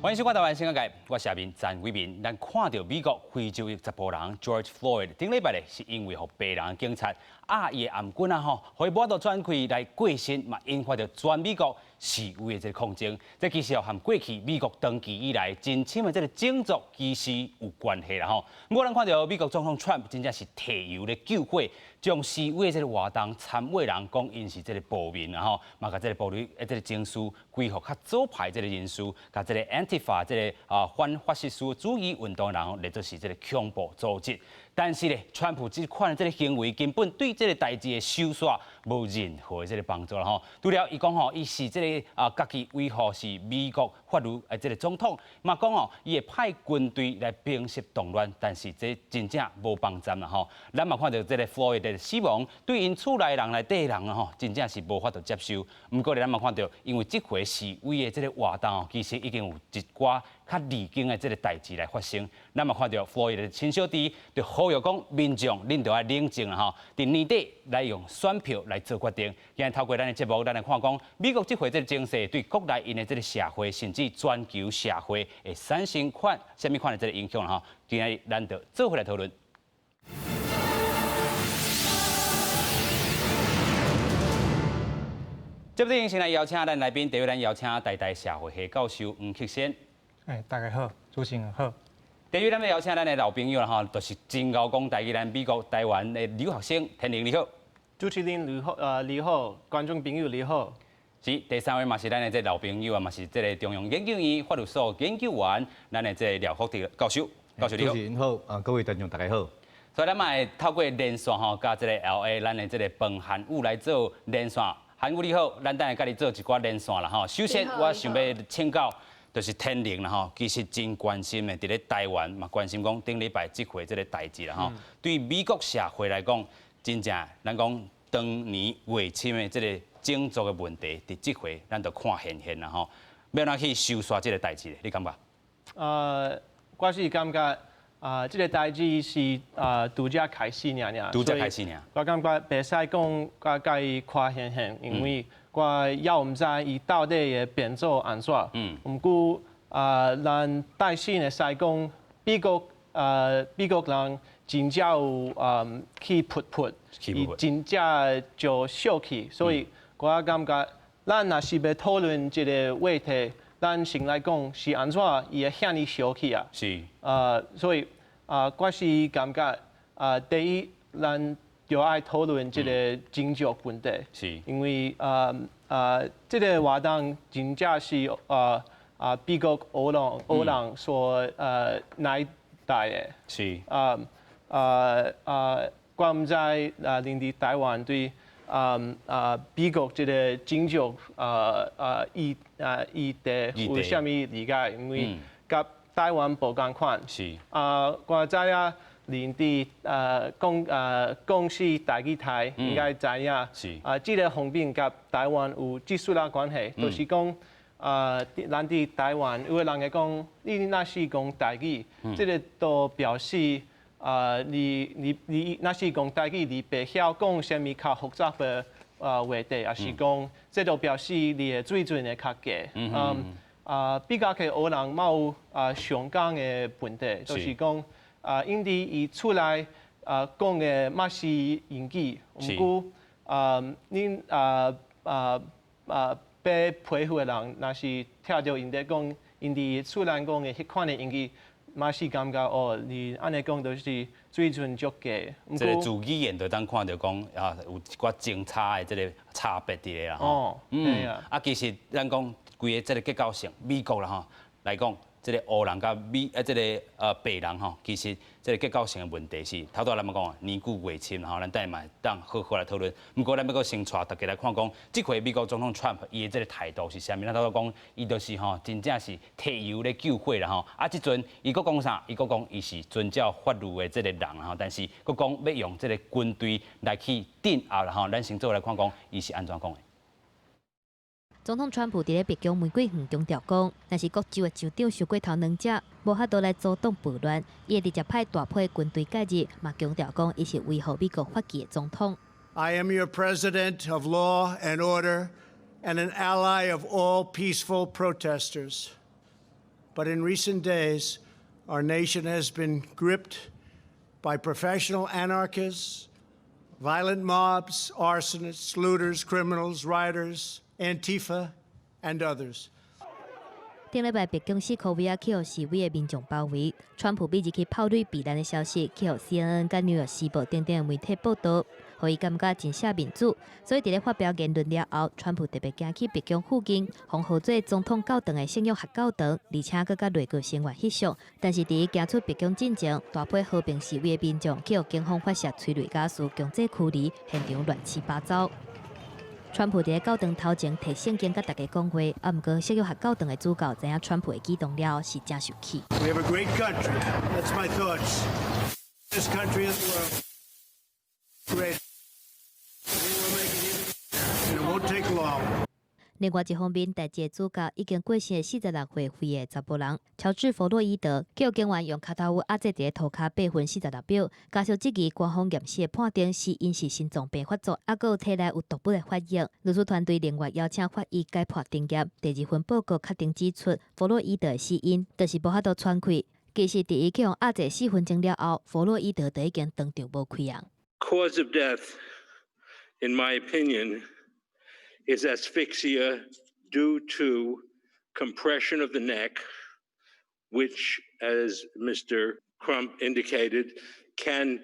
歡迎收看《台灣新聞界》，我是阿明詹偉民。咱看著美國非洲裔查埔人 George Floyd 頂禮拜咧，是因為予白人警察壓伊的頷頸啊吼，予伊無法度喘氣來過身，嘛引發著全美國示威的這個抗爭。這其實哦，和過去美國長期以來真深的這個種族歧視有關係啦吼。不過咱看著美國總統 Trump 真正是提油咧救火，將示威的這個活動參與人講𪜶是這個暴民啦吼，嘛共這個暴力的這個情緒歸予較左派這個人士，共這個 Antifa 這個啊反法西斯主義運動人列做是這個恐怖組織。但是咧，川普這款的這個行為根本對這個代誌的收煞無任何的這個幫助啦吼。除了伊講吼，伊是這個啊，家己維護是美國法律的這個總統，嘛講哦，伊會派軍隊來平息動亂，但是這真正無幫贊啦吼。咱嘛看著這個 Floyd 的死亡，對𪜶厝內人內底人啊吼，真正是無法度接受。毋過咧，咱嘛看著，因為這回示威的這個活動哦，其實已經有一寡較離經的這個代誌來發生。咱嘛看著 Floyd 的親小弟就呼籲講，民眾恁著愛冷靜啦吼，佇年底來用選票來做決定。今日透過咱的節目，咱來看講美國這回這個情勢對國內𪜶的這個社會，甚至全球社會會產生款啥物款的這個影響啦吼。今日咱就做伙來討論。節目進行先來邀請咱來賓，第一位咱邀請台大社會系教授黃克先。哎，大家好，主持人好。第二位咱欲邀請咱的老朋友啦吼，就是真𠢕講台語，咱美國台灣的留學生天寧你好。主持人你好，你好，觀眾朋友你好。是，第三位嘛是咱的這個老朋友啊，嘛是這個中央研究院法律所研究員，咱的這個廖福德教授，教授你好。主持人好，啊各位觀眾大家好。所以咱嘛會透過連線吼，佮這個 LA 咱的這個彭涵宇來做連線。涵宇你好，咱等下佮你做一寡連線啦吼。首先，我想欲請教，就是天寧啦吼，其實真關心的，佇咧台灣嘛關心講頂禮拜這回這個代誌啦吼。對美國社會來講，真正咱講長年累深的這個種族的問題，佇這回咱就看現現啦吼。欲按怎去收煞這個代誌咧？你感覺？我是感覺啊，這個代誌是啊，拄才開始爾爾。拄才開始爾。我感覺袂使講我共伊看現現，因為我猶毋知伊到底會變做按怎。毋過啊，咱大致會使講，美國人真正有啊氣噗噗，伊真正就小氣，所以我感覺咱若是欲討論這個話題，咱先來講是按怎伊會遐爾小氣啊？啊，所以啊，我是感覺啊，第一，咱著愛討論這個種族問題。因為啊啊，這個活動真正是啊啊美國黑人所來帶的。啊啊啊！我毋知啊，恁佇台灣對啊啊美國這個種族啊啊議啊議題有啥物理解？因為佮台灣無仝款。啊，我知影恁佇講講師台語台應該知影。啊，這個方面佮台灣有技術仔關係，就是講啊，咱佇台灣有的人會講，你若是講台語，這個都表示啊，你若是講台語，你袂曉講啥物較複雜的啊話題，抑是講這就表示你的水準會較低。嗯啊，比較起黑人嘛有啊相仝的問題，就是講啊，𪜶佇伊厝內啊講的嘛是英語，毋過啊，恁啊啊啊白皮膚的人，若是聽著𪜶佇講，𪜶佇厝內講的彼款的英語，嘛是感覺哦，你按呢講就是水準足低。這個自語言就當看著講啊，有一寡精差的這個差別佇咧啦吼。哦，對啊。啊，其實咱講規個這個結構性，美國啦吼來講，這個黑人佮美啊，這個白人吼，其實這個結構性的問題是頭拄仔咱們講年久月深吼，咱等下嘛會當好好來討論。毋過咱欲閣先帶大家來看講，這回美國總統 Trump 伊的這個態度是啥物？咱頭拄講，伊就是吼，真正是提油咧救火啦吼。啊，這陣伊閣講啥？伊閣講伊是遵照法律的這個人吼，但是閣講欲用這個軍隊來去鎮壓啦吼。咱先做伙來看講，伊是按怎講的？總統川普佇咧白宮玫瑰園強調講，若是各州的州長受過頭兩隻，無法度來阻擋暴亂，伊會直接派大批軍隊介入，嘛強調講伊是維護美國法治的總統。 I am your president of law and order and an ally of all peaceful protesters. But in recent days, our nation has been gripped by professional anarchists, violent mobs, arsonists, looters, criminals, rioters, Antifa, and others. 頂禮拜白宮四箍尾仔去予示威的民眾包圍，川普欲入去炮壘避難的消息，去予 CNN 佮紐約時報等等的媒體報導，予伊感覺真失面子。所以佇咧發表言論了後，川普特別行去白宮附近，予號做總統教堂的聖約翰教堂，而且閣佮內閣成員翕相。但是佇伊行出白宮進前，大批和平示威的民眾去予警方發射催淚瓦斯，強制驅離，現場亂七八糟。川普佇咧教堂頭前提聖經佮大家講話，啊，毋過聖約翰教堂的主教知影川普的舉動了後，是誠受氣。 We have a great country. That's my thoughts. This country in the world. Great. We will make it even better, and it won't take long. 另外一方面，代誌的主角已經過身的46歲非裔查埔人喬治·弗洛伊德，予警員用跤頭趺壓制佇咧塗跤八分46秒，家屬質疑官方驗屍的判定死因是心臟病發作，猶閣有體內有毒物的反應。律師團隊另外邀請法醫解剖偵驗，第二份報告確定指出，弗洛伊德的死因就是無法度喘氣。其實，佇伊去予壓制4分鐘了後，弗洛伊德就已經當場無氣啊。 Cause of death, in my opinion, is asphyxia due to compression of the neck, which, as Mr. Crump indicated, can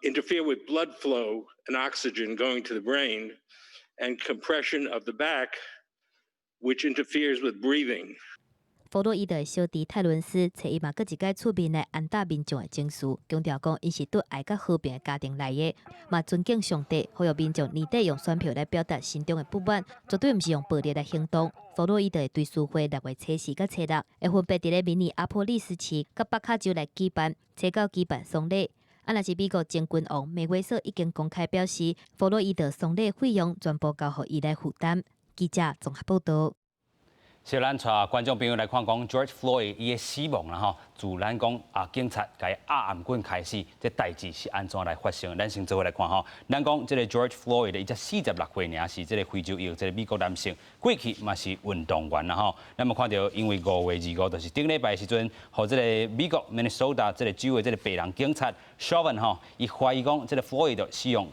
interfere with blood flow and oxygen going to the brain, and compression of the back, which interferes with breathing. 弗洛伊德的小弟泰倫斯，揣伊嘛閣一擺出面來安撫民眾的情緒，強調講𪜶是對愛佮和平的家庭來的，嘛尊敬上帝，呼籲民眾年底用選票來表達心中的不滿，絕對毋是用暴力來行動。弗洛伊德的追思會6月初四佮初六，會分別佇咧明尼阿波利斯市佮北卡州來舉辦，初九舉辦喪禮。啊，若是美國前拳王梅威瑟已經公開表示，弗洛伊德喪禮費用全部交予伊來負擔。記者綜合報道。是咱帶觀眾朋友來看講 George Floyd 伊的死亡啦吼，自咱講啊警察共伊壓頷頸開始，這代誌是按怎來發生？咱先做伙來看吼。咱講這个 George Floyd 伊才46歲爾，是這个非洲裔這个美國男性，過去嘛是運動員啦吼。咱嘛看著因為5月25，就是頂禮拜的時陣，予這个美國 Minnesota 這个州的這个白人警察 Chauvin 吼，伊懷疑講這个 Floyd 使用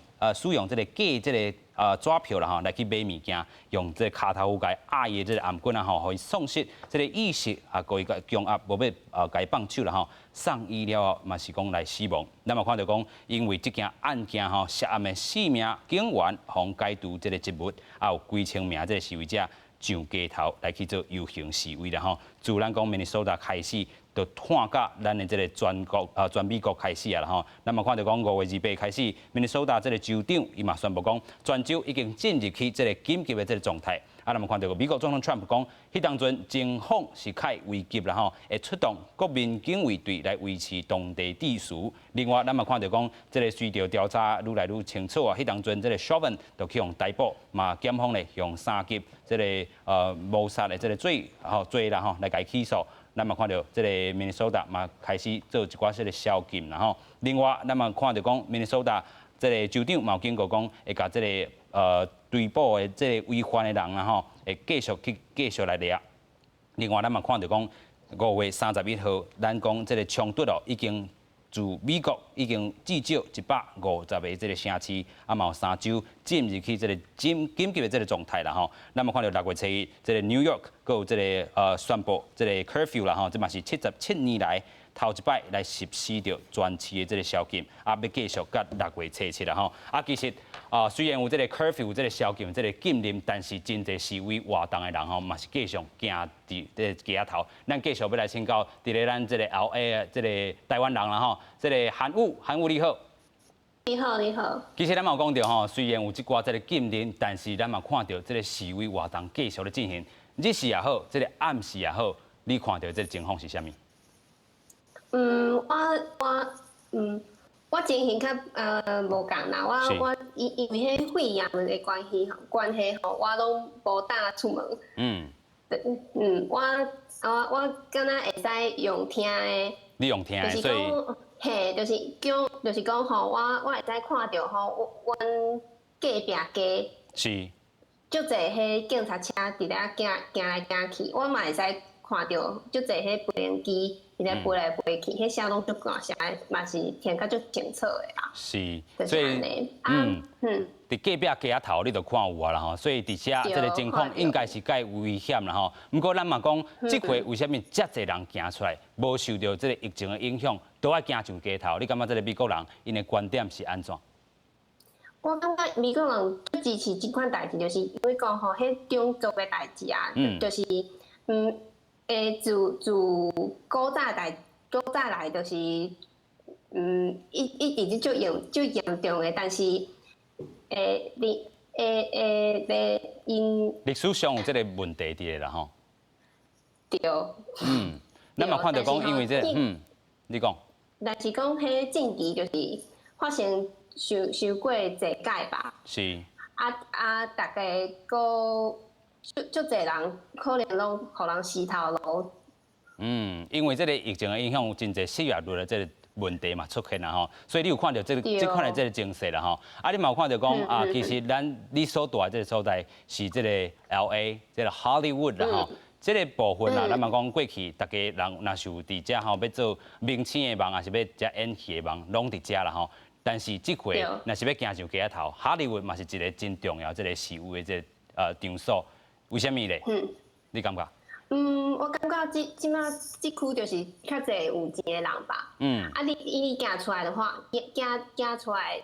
這个假這个紙票啦吼，來去買物件，用這个跤頭趺共伊壓伊的這个頷頸啊吼，予伊喪失這个意識啊，閣伊共強壓，無欲共伊放手啦吼，送醫了後嘛是講來死亡。咱嘛看著講，因為這件案件吼，涉案的四名警員予解除這个職務，啊有幾千名這个示威者上街頭來去做遊行示威啦吼。自咱講明尼蘇達開始，就湠到咱的這个全國啊，全美國開始啊啦吼。咱嘛看著講5月28開始，明尼蘇達這个州長伊嘛宣布講，全州已經進入去這个緊急的這个狀態。啊，咱嘛看著美國總統川普講，彼當陣情況是較危急啦吼，會出動國民警衛隊來維持當地秩序。另外，咱嘛看著講，這个隨著調查愈來愈清楚啊，彼當陣這个 Chauvin 就去予逮捕，嘛檢方咧用三級這个謀殺的這个罪吼罪啦吼來共伊起訴。咱嘛看著這个明尼蘇達嘛開始做一寡這个宵禁啦吼。另外，咱嘛看著講明尼蘇達這个州長嘛有警告講，會共這个追捕的這个違犯的人啊吼，會繼續來掠。另外，咱嘛看著講5月31號，咱講這个衝突哦，已經自美國已經至少150個這个城市，啊嘛有三州進入去這个緊急的這个狀態啦吼。咱嘛看著6月初一，這个 New York 閣有這个宣布這个 curfew 啦吼，這嘛是77年來頭一擺來實施著全市的這个宵禁，啊，欲繼續到6月初七啦吼。啊，其實啊，雖然有這个 curfew 這个宵禁這个禁令，但是真濟示威活動的人吼，嘛是繼續行佇這个街頭。咱繼續欲來請教佇咧咱這个 LA 的這个台灣人啦吼，這个韓武，韓武你好。你好，你好。其實咱嘛有講著吼，雖然有這寡這个禁令，但是咱嘛看著這个示威活動繼續咧進行，日時也好，這个暗時也好，你看著這个情況是啥物？我情形較無仝啦，我因為彼肺炎的關係吼，我攏無膽出門。我敢若會使用聽的。你用聽的，所以。嘿，就是講，就是講吼，我會使看著吼，阮隔壁街。足濟彼警察車佇咧行行來行去，我嘛會使看看著足濟彼飛行機佇咧飛來飛去，彼聲攏足大聲，嘛是聽甲足清楚的啦。所以，佇隔壁街仔頭你就看有啊啦吼，所以佇遮這個情況應該是較危險啦吼。毋過咱嘛講，這回為啥物遮濟人行出來，無受著這個疫情的影響，都愛行上街頭？你感覺這個美國人𪜶的觀點是按怎？我感覺美國人足支持這款代誌，就是因為講吼，彼種族的代誌啊，就是自古早來就是一直足嚴重的，但是你𪜶 歷史上有這個問題佇咧啦吼。對。咱嘛看著講，因為這個，你講。但是講彼近期就是發生傷傷過濟屆吧。啊！逐家閣足濟人可能攏予人死頭路。因為這個疫情的影響，有真濟失業率的這個問題嘛出現啦吼，所以你有看著這款的這個情勢啦吼。啊，你嘛有看著講啊，其實咱你所蹛的這個所在是這個 LA，這個 Hollywood 啦吼。這個部分啊，咱嘛講過去，逐家人若是有佇遮吼，欲做明星的夢，抑是欲遮演戲的夢，攏佇遮啦吼。但是這回若是欲行上街仔頭，哈利活嘛是一個真重要這個示威的這個場所。為啥物咧？你感覺？我感覺這這馬這區就是較濟有錢的人吧。啊，你行出來的話，行出來，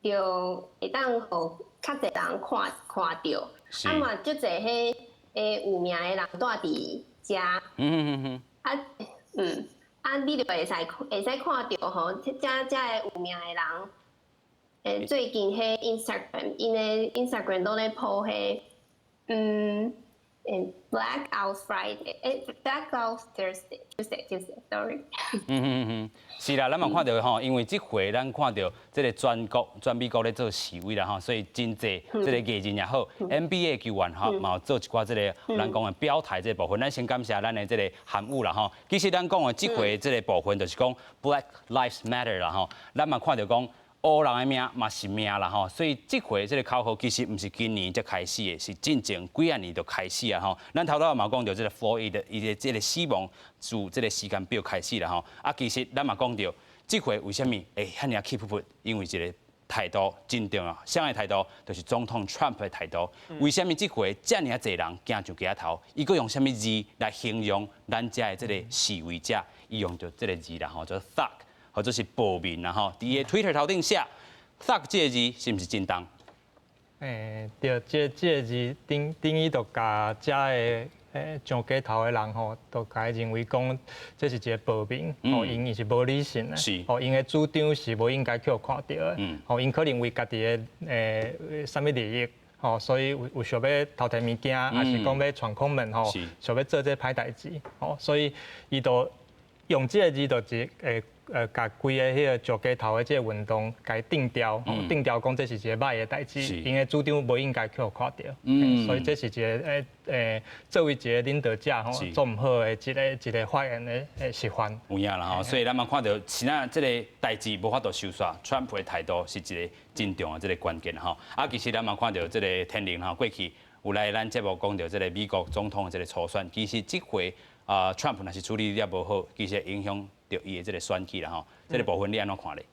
就會當予較濟人看著。啊嘛，足濟彼有名的人蹛佇遮。啊，啊，你就會使看著吼，遮遮个有名的人，最近彼 Instagram，𪜶的 Instagram 攏咧 po 彼，Blackout Friday，Blackout Thursday，Tuesday，Tuesday，sorry。嗯嗯嗯，是啦，咱嘛看著吼，因為這回咱看著這個全國全美國咧做示威啦吼，所以真濟這個藝人也好，NBA 球員吼，嘛有做一寡這個咱講的表態這個部分。咱先感謝咱的這個韓武啦吼。其實咱講的這回這個部分就是講 Black Lives Matter 啦吼，咱嘛看著講，烏人的命嘛是命啦吼，所以這回這個口號其實毋是今年才開始的，是進前幾仔年就開始啊吼。咱頭拄嘛講著這個弗洛伊德伊的這個死亡自這個時間表開始啦吼。啊，其實咱嘛講著，這回為啥物會遐爾氣噗噗？因為一個態度真重要，啥个態度？就是總統 Trump 的態度。為啥物這回遮爾濟人行上街頭？伊閣用啥物字來形容咱遮的這個示威者？伊用著這個字啦吼，叫 thug，或者是暴民啦吼。佇伊 Twitter 頭頂寫 thug 這個字是毋是真重？對，這個字等於就共遮的上街頭的人吼，都共伊認為講這是一個暴民，吼，𪜶是無理性的，吼，𪜶的主張是無應該去予看著的，吼，𪜶可能為家己的啥物利益，吼，所以有想欲偷提物件，抑是講欲闖空門吼，想欲做這歹代誌，吼，所以伊就用這個字就是共規个彼個上街頭的這個運動，共伊定調，定調講這是一個歹的代誌，𪜶的主張無應該去予看著，所以這是一個作為一個領導者吼，做毋好的一個發言的示範。有影啦吼，所以咱嘛看著，是哪這個代誌無法度收煞，川普的態度是一個真重要的這個關鍵吼。啊，其實咱嘛看著這個天靈吼，過去有來咱節目講著這個美國總統的這個初選，其實這回啊，川普若是處理了無好，其實影響著伊的這個選舉啦吼。這個部分你按怎看咧？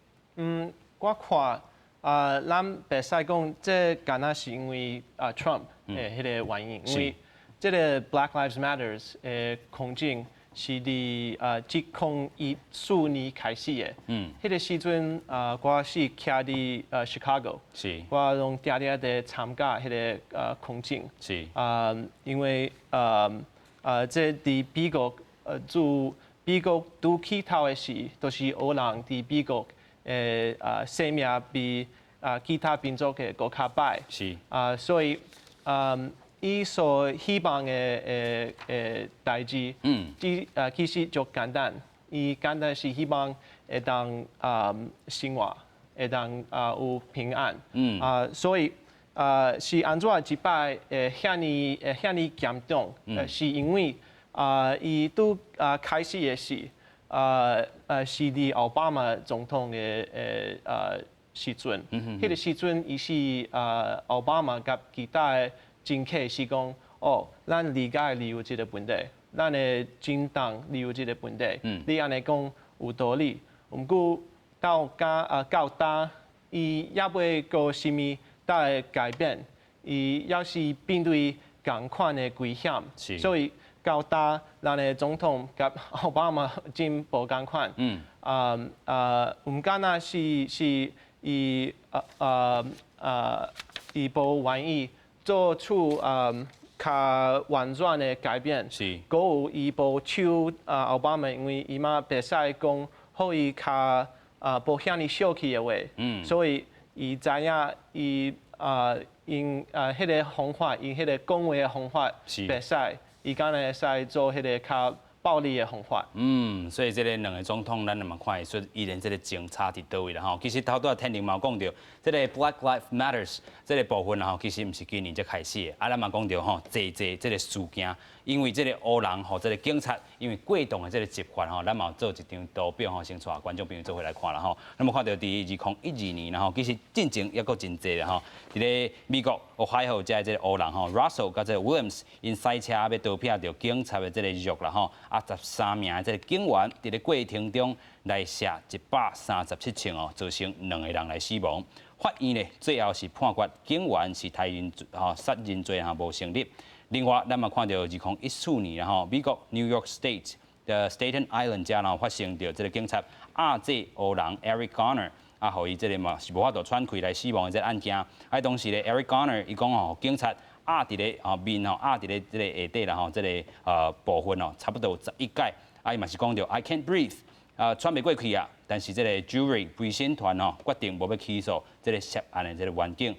我看啊，咱袂使講這敢若是因為啊 Trump 的彼個原因，因為這個 Black Lives Matters 的抗爭是佇2014年開始的。彼個時陣啊，我是徛佇Chicago，我攏定定佇參加彼個抗爭。啊，因為這佇美國自美國拄起頭的時，都是黑人佇美國的生命比其他民族的閣較歹。啊，所以伊所希望的代誌，其實就簡單，伊簡單是希望會當生活，會當有平安。啊，所以是按怎這擺會遐爾嚴重？是因為伊拄開始的時，是佇奧巴馬總統的時陣，彼個時陣伊是奧巴馬佮其他的政客是講，哦，咱理解你有這個問題。咱的政黨你有這个問題，你按呢講有道理。毋過到今啊到今，伊猶未閣啥物大的改變，伊猶是面對仝款的危險，所以到今咱的總統佮奧巴馬真無仝款。毋敢若是伊伊無願意做出較完全的改變。閣有伊無手啊奧巴馬，因為伊嘛袂使講，予伊較無遐爾小氣的話。所以伊知影伊用彼个方法，用彼个講話的方法袂使，伊敢若會使做彼个較暴力的方法。嗯，所以這个兩个總統，咱嘛看會出，依然這个情差佇佗位啦吼。其實頭拄仔天寧嘛有講著，這个 Black Lives Matters 這个部分吼，其實毋是今年才開始的。啊，咱嘛講著吼，濟濟這个事件，因為這个黑人予這个警察，因為過當的這个執法吼，咱嘛有做一張圖表吼，先帶觀眾朋友做伙來看啦吼。那麼看著佇2012年啦吼，其實進前猶閣真濟啦吼。佇咧美國俄亥俄遮這个黑人吼，Russell 佮這个 Williams 𪜶賽車欲逃避著警察的這个虐啦吼。啊，13名的這个警員佇咧過程中來射137槍哦，造成兩個人來死亡。法院呢，最後是判決警員是殺人吼殺人罪吼無成立。另外，咱嘛看著2014年吼，美國 New York State 的 Staten Island 遮然後發生著這个警察壓制黑人 Eric Garner，啊，予伊這个嘛是無法度喘氣來死亡的這个案件。啊，當時咧 Eric Garner 伊講吼，警察壓佇咧吼面吼壓佇咧這個下底啦吼，這个部分哦，差不多有11擺。啊，伊嘛是講著 I can't breathe，啊，喘袂過氣啊。但是這个 jury 陪審團吼決定無欲起訴這个涉案的這个員警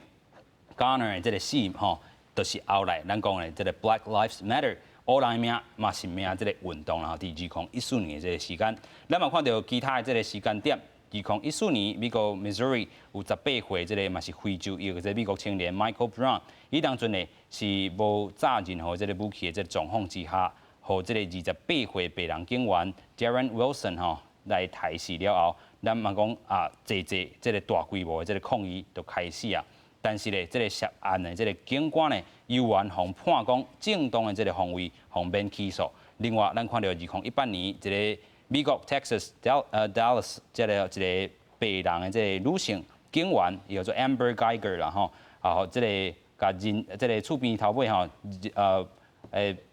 Garner 的這个死吼，就是後來咱講的這个 Black Lives Matter 黑人的命嘛是命這个運動啦，佇2014年的這个時間，咱嘛看著其他的這个時間點。2014年，美國 Missouri 有18歲，這个嘛是非洲裔的這个美國青年 Michael Brown，伊當陣呢是無紮任何這个武器的這个狀況之下，予這个28歲白人警員 Darren Wilson 吼來刣死了後，咱嘛講啊，濟濟這个大規模的這个抗議就開始啊。但是咧，這个涉案的這个警官呢，猶原予判講正當的這个防衛，予免起訴。另外，咱看著2018年這个美國 Texas Dallas 這个一个白人的這个女性警員，伊叫做 Amber Guyger 啦吼，啊，這个共認這个厝邊頭尾吼，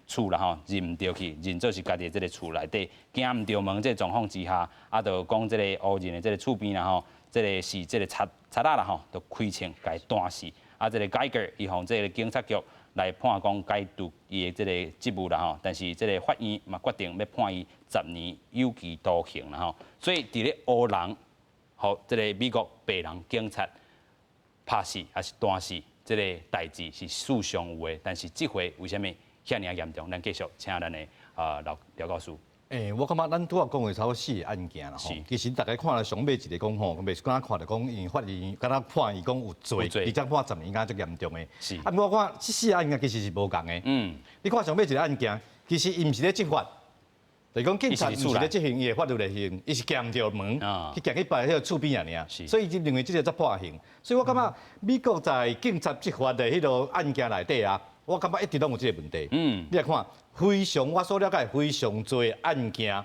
厝啦吼，認毋著去，認做是家己的這个厝內底，行毋著門這个狀況之下，啊，就講這个黑人的這个厝邊啦吼，這个是這个賊賊仔啦吼，就開槍共伊彈死。啊，這个 Guyger 伊予這个警察局來判講解除伊的這个職務啦吼，但是這个法院嘛決定欲判伊10年有期徒刑啦吼。所以佇咧黑人，予這个美國白人警察拍死抑是彈死，這个代誌是時常有的。但是這回為啥物遐爾嚴重？咱繼續請咱的劉廖教授。欸，我感覺咱拄仔講的差不多四个案件啦吼，其實大家看了上尾一个講吼，袂是敢若看著講，因為法院敢若判伊講有罪，而且判10年，敢若足嚴重的。啊，我看這四个案件其實是無仝的。你看上尾一个案件，其實伊毋是咧執法，就是講警察毋是咧執行伊的法律的刑，伊是行毋著門，去行去別彼个厝邊爾。所以伊認為這個才判刑。所以我感覺美國在警察執法的彼个案件內底啊，我感覺一直攏有這个問題。你來看。非常我所了解，非常濟案件，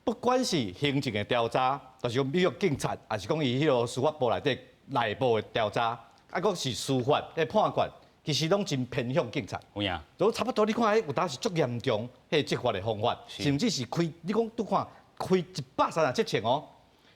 不管是行政的調查，就是講美國警察，抑是講伊彼个司法部內底內部的調查，啊，閣是司法的判決，其實攏真偏向警察。有影。都差不多，你看彼有當時足嚴重，彼個執法的方法，甚至是開，你講拄看開137槍哦，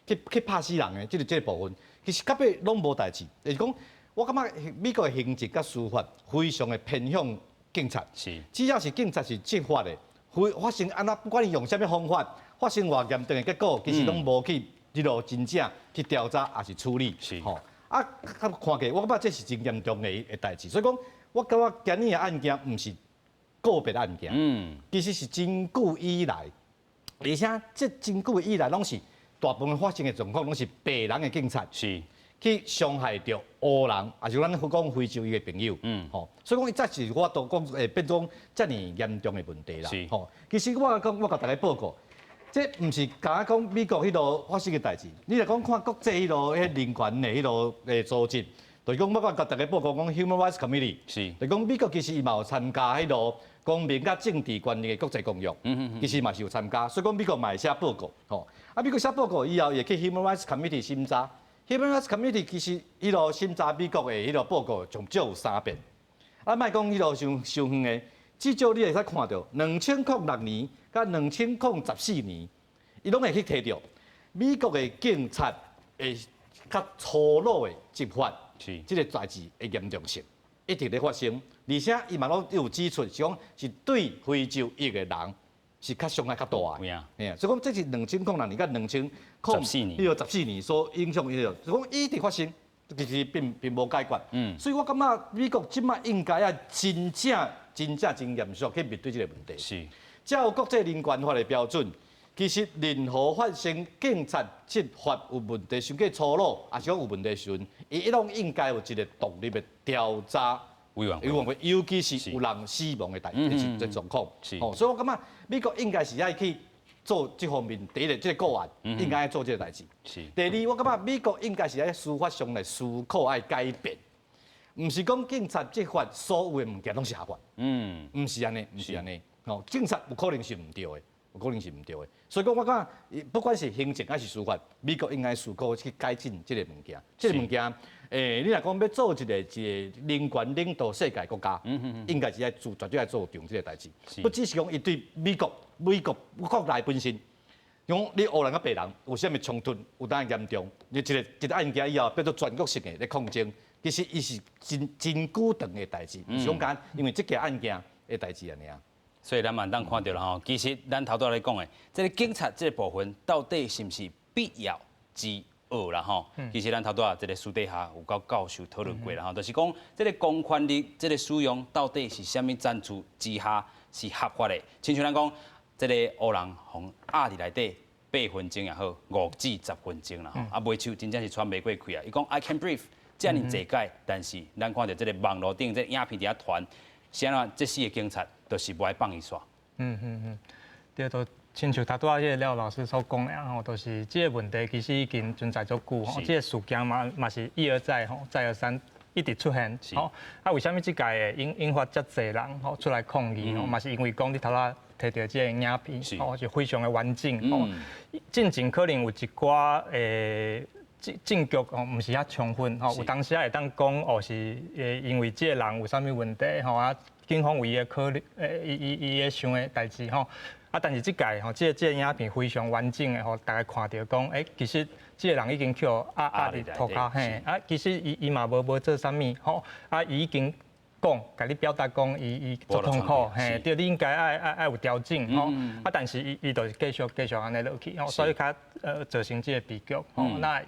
去拍死人的，這个部分，其實到尾攏無代誌。就是講，我感覺美國的行政佮司法非常的偏向警察，只要是警察是執法的，會發生按怎，不管伊用啥物方法，發生偌嚴重的結果，其實攏無去這路真正去調查，抑是處理。吼，啊，看過，我感覺這是真嚴重的代誌。所以講，我感覺今年的案件毋是個別案件，其實是真久以來，而且這真久以來攏是大部分發生的狀況，攏是白人的警察。去傷害著黑人，抑是咱講非洲裔的朋友，吼，所以講伊這是我都講會變做遮爾嚴重的問題啦，吼。其實我講，我共大家報告，這毋是敢若講美國彼度發生的代誌，你若講看國際彼度彼人權的彼度的組織，就是講我共大家報告講 Human Rights Committee，就是講美國其實伊嘛有參加彼度。公民佮政治權利的國際公約，其實嘛是有參加，所以講美國嘛會寫報告，吼。啊，美國寫報告以後，會去 Human Rights Committee 審查。Human Rights Committee 其實彼落審查美國的彼個報告，上少有三遍。啊，莫講彼落傷傷遠的，至少你會使看著2006年佮2014年，伊攏會去提著美國的警察會較粗魯的執法，這個代誌的嚴重性一直咧發生，而且伊嘛攏有指出，是講是對非洲裔的人是較傷害較大的。嘿啊，所以講這是2006年佮2014年，彼個14年所影響彼個，所以講一直發生，其實並無解決。所以我感覺美國這擺應該愛真正真正真嚴肅去面對這個問題。照國際人權法的標準，其實任何發生警察執法有問題，傷過粗魯，抑是講有問題時陣，伊攏應該有一個獨立的調查委員會，委員會，尤其是有人死亡的代這狀況。哦，所以我感覺美國應該是愛去做這方面第一個這個個案，應該愛做這個代誌。第二，我感覺美國應該是愛司法上來思考愛改變，毋是講警察執法所有的物件攏是合法。毋是按呢，毋是按呢。哦，警察有可能是毋對的，有可能是毋對的。所以講，我感覺不管是行政還是司法，美國應該思考去改進這個物件。這個物件，你若講欲做一個人權領導世界國家，應該是愛做，絕對愛做重這個代誌。不只是講伊對美國、美國國內本身，講你黑人佮白人有啥物衝突，有當嚴重，你一個案件以後變做全國性的咧抗爭，其實伊是真真久長的代誌，毋是講干因為這件案件的代誌按呢。所以咱嘛當看著啦吼，其實咱頭拄仔咧講的，這個警察這個部分到底是毋是必要之惡啦吼？其實咱頭拄仔這個私底下有佮教授討論過啦吼，就是講這個公權力這個使用到底是啥物層次之下是合法的？親像咱講，這個黑人予壓佇內底8分鐘也好，5至10分鐘啦吼，啊，尾手真正是喘袂過氣啊！伊講 I can breathe，遮爾濟擺，但是咱看著這個網路頂這個影片佇遐傳，啥怎這四個警察就是無愛放伊煞。對，就親像頭拄仔彼個廖老師所講的吼，就是這個問題其實已經存在足久吼，這個事件嘛是一而再吼，再而三一直出現吼。啊，為啥物這屆會引發遮濟人吼出來抗議吼？嘛是因為講你頭拄提著這個影片吼，是非常的完整吼。進前可能有一寡證據吼，毋是遐充分吼，有當時會當講哦是因為這個人有啥物問題吼啊，警方為伊的考慮，伊伊想的代誌吼。啊，但是這屆吼，這個影片非常完整的吼，大家看著講，其實這個人已經予壓壓佇塗跤嘿，啊，其實伊嘛無做啥物吼，啊，伊已經講，共你表達講，伊足痛苦，嘿，對，你應該愛有調整吼，啊，但是伊就是繼續按呢落去，吼，所以較造成這個悲劇，吼，那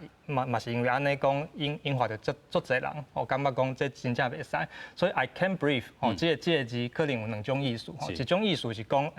嘛是因為按呢講引發著足濟人，吼，感覺講這真正袂使，所以 I can't breathe，吼，這個字可能有兩種意思，吼，一種意思是講，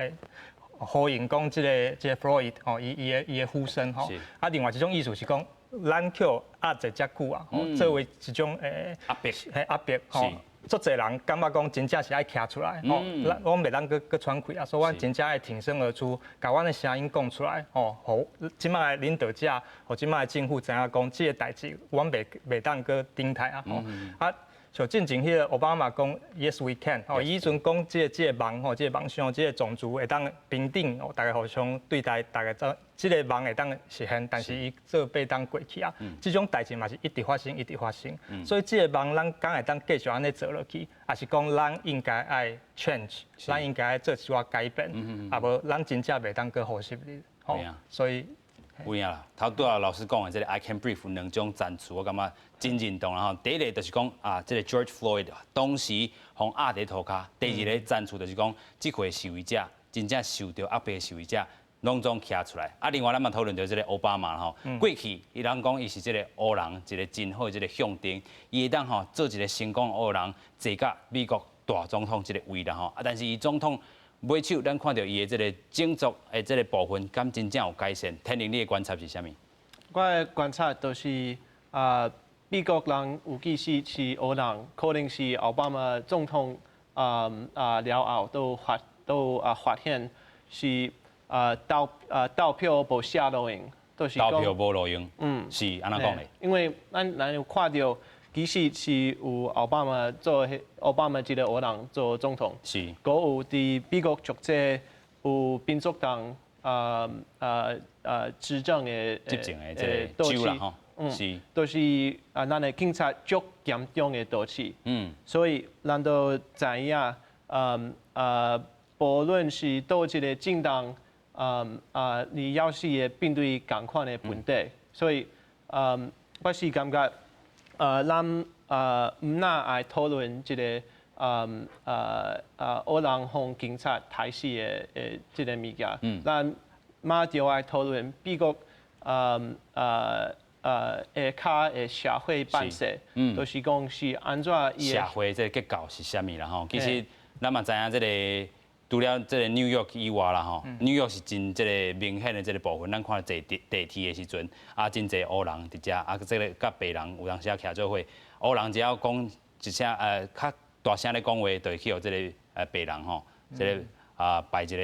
呼應講這個 Floyd 吼，伊的呼聲吼，啊，另外一種意思是講，咱予壓這遮久啊，作為一種壓迫，嘿壓迫吼。足濟人感覺講真正是愛徛出來，吼，咱阮袂當閣閣喘氣啊，所以阮真正愛挺身而出，共阮的聲音講出來，吼，予這擺的領導者，予這擺的政府知影講，這個代誌，阮袂當閣等待啊，吼，啊，像進前彼個奧巴馬講 Yes we can，吼，伊彼陣講這個夢吼，這個夢想，這個種族會當平等，哦，大家互相對待，大家做這個夢會當實現，但是伊做8冬過去啊，這種代誌嘛是一直發生，一直發生，所以這個夢咱敢會當繼續按呢做落去，抑是講咱應該愛 change，咱應該愛做一寡改變，啊無咱真正袂當閣呼吸哩，吼，所以。有影啦，頭拄仔老師講的這個 I can breathe 兩種層次，我感覺真認同啦吼。第一個就是講啊，這個 George Floyd 當時予壓佇塗跤；第二個層次就是講，這回示威者真正受著壓迫的示威者攏總徛出來。啊，另外咱嘛討論著這個奧巴馬吼，過去伊人講伊是這個黑人一個真好的這個象徵，伊會當吼做一個成功黑人坐甲美國大總統這個位啦吼。啊，但是伊總統尾手，咱看著伊的這個種族的這個部分，敢真正有改善？天寧，你的觀察是啥物？我的觀察就是啊，美國人尤其是黑人，可能是奧巴馬總統了後都發現是投票無啥路用，就是投票無路用，是按怎講的？因為咱有看著，其實是有奧巴馬做奧巴馬這個黑人做總統，閣有佇美國足濟有民主黨執政的執政的這個州啦吼，都是啊，咱的警察足嚴重的都市，所以咱都知影，無論是佗一个政黨，你猶是會面對仝款的問題，所以，我是感覺，咱毋若愛討論這个，黑人予警察刣死的這个物件，咱馬上愛討論美國，下跤的社會辦勢，就是講是按怎社會這个結構是啥物啦吼？其實咱嘛知影這个除了這个紐約以外啦吼，紐約是真這个明顯的這个部分。咱看坐地鐵的時陣，啊，真濟黑人佇遮，啊，這个佮白人有當時仔徛做伙，黑人只要講一聲較大聲咧講話，就會去予這个白人吼，這个啊擺一個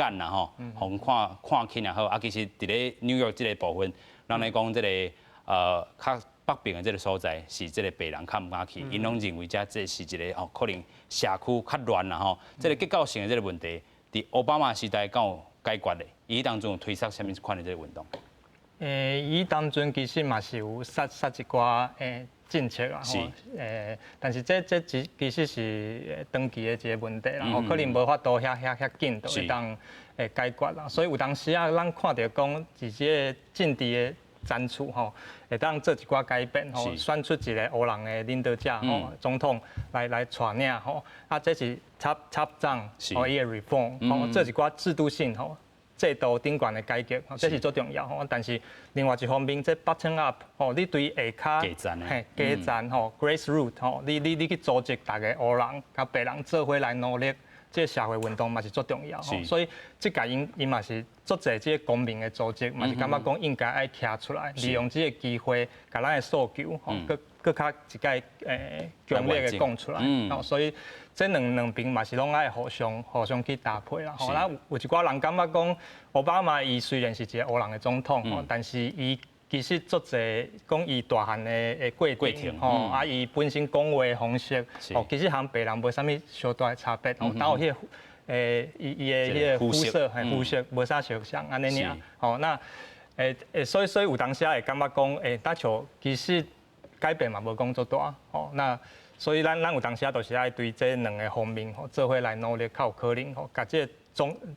眼啦吼，予看看輕也好。啊，其實佇咧紐約這个部分，人咧講這个較北邊的這个所在是這个白人較毋敢去，𪜶攏認為遮這是一个哦，可能社區較亂啦吼。這个結構性的這个問題，佇奧巴馬時代敢有解決的？伊當陣有推捒啥物款的這个運動？伊當陣其實嘛是有設設一寡政策啊，吼，但是這其實是長期的一个問題啦，吼，可能無法度遐遐遐緊就會當解決啦。所以有當時啊，咱看著講，佇這个政治的層次吼，會當做一寡改變吼，選出一个黑人的領導者吼，總統來帶領吼，啊，這是 top down 吼，伊的 reform 吼，做一寡制度性吼，制度頂懸的改革，這是最重要吼。但是另外一方面，這 bottom up 吼，你對下跤，嘿，基層吼，grassroot 吼，你去組織逐个黑人佮白人做伙來努力，這个社會運動嘛是足重要吼。所以這屆𪜶嘛是足濟這个公民的組織，嘛是感覺講應該愛徛出來，利用這个機會，共咱的訴求吼，閣閣較一擺強烈的講出來。吼，所以這兩邊嘛是攏愛互相去搭配啦。吼，那有一寡人感覺講，奧巴馬伊雖然是一个黑人的總統，吼，但是伊其實足濟講伊大漢的過程，吼，啊，伊本身講話的方式，吼，其實和白人無啥物相大的差別，吼，但有彼個伊的彼个膚色，嘿，膚色無啥相像按呢爾，吼，那所以有當時會感覺講，搭像其實改變嘛無講足大，吼，那所以咱有當時就是愛對這兩个方面吼做伙來努力，較有可能吼，共這個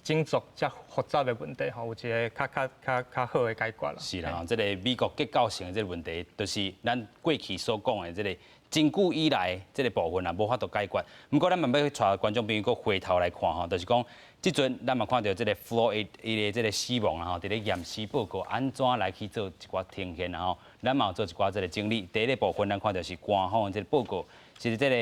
種族遮複雜的問題吼，有一个較好的解決啦。是啦，這个美國結構性的這个問題，就是咱過去所講的這个真久以來這个部分啊，無法度解決。毋過咱嘛欲帶觀眾朋友閣回頭來看吼，就是講這陣咱嘛看著這个 Floyd 伊的這个死亡啊吼，佇咧驗屍報告按怎來去做一寡呈現啊吼，咱嘛有做一寡這个整理。第一个部分咱看著是官方的這个報告，是這个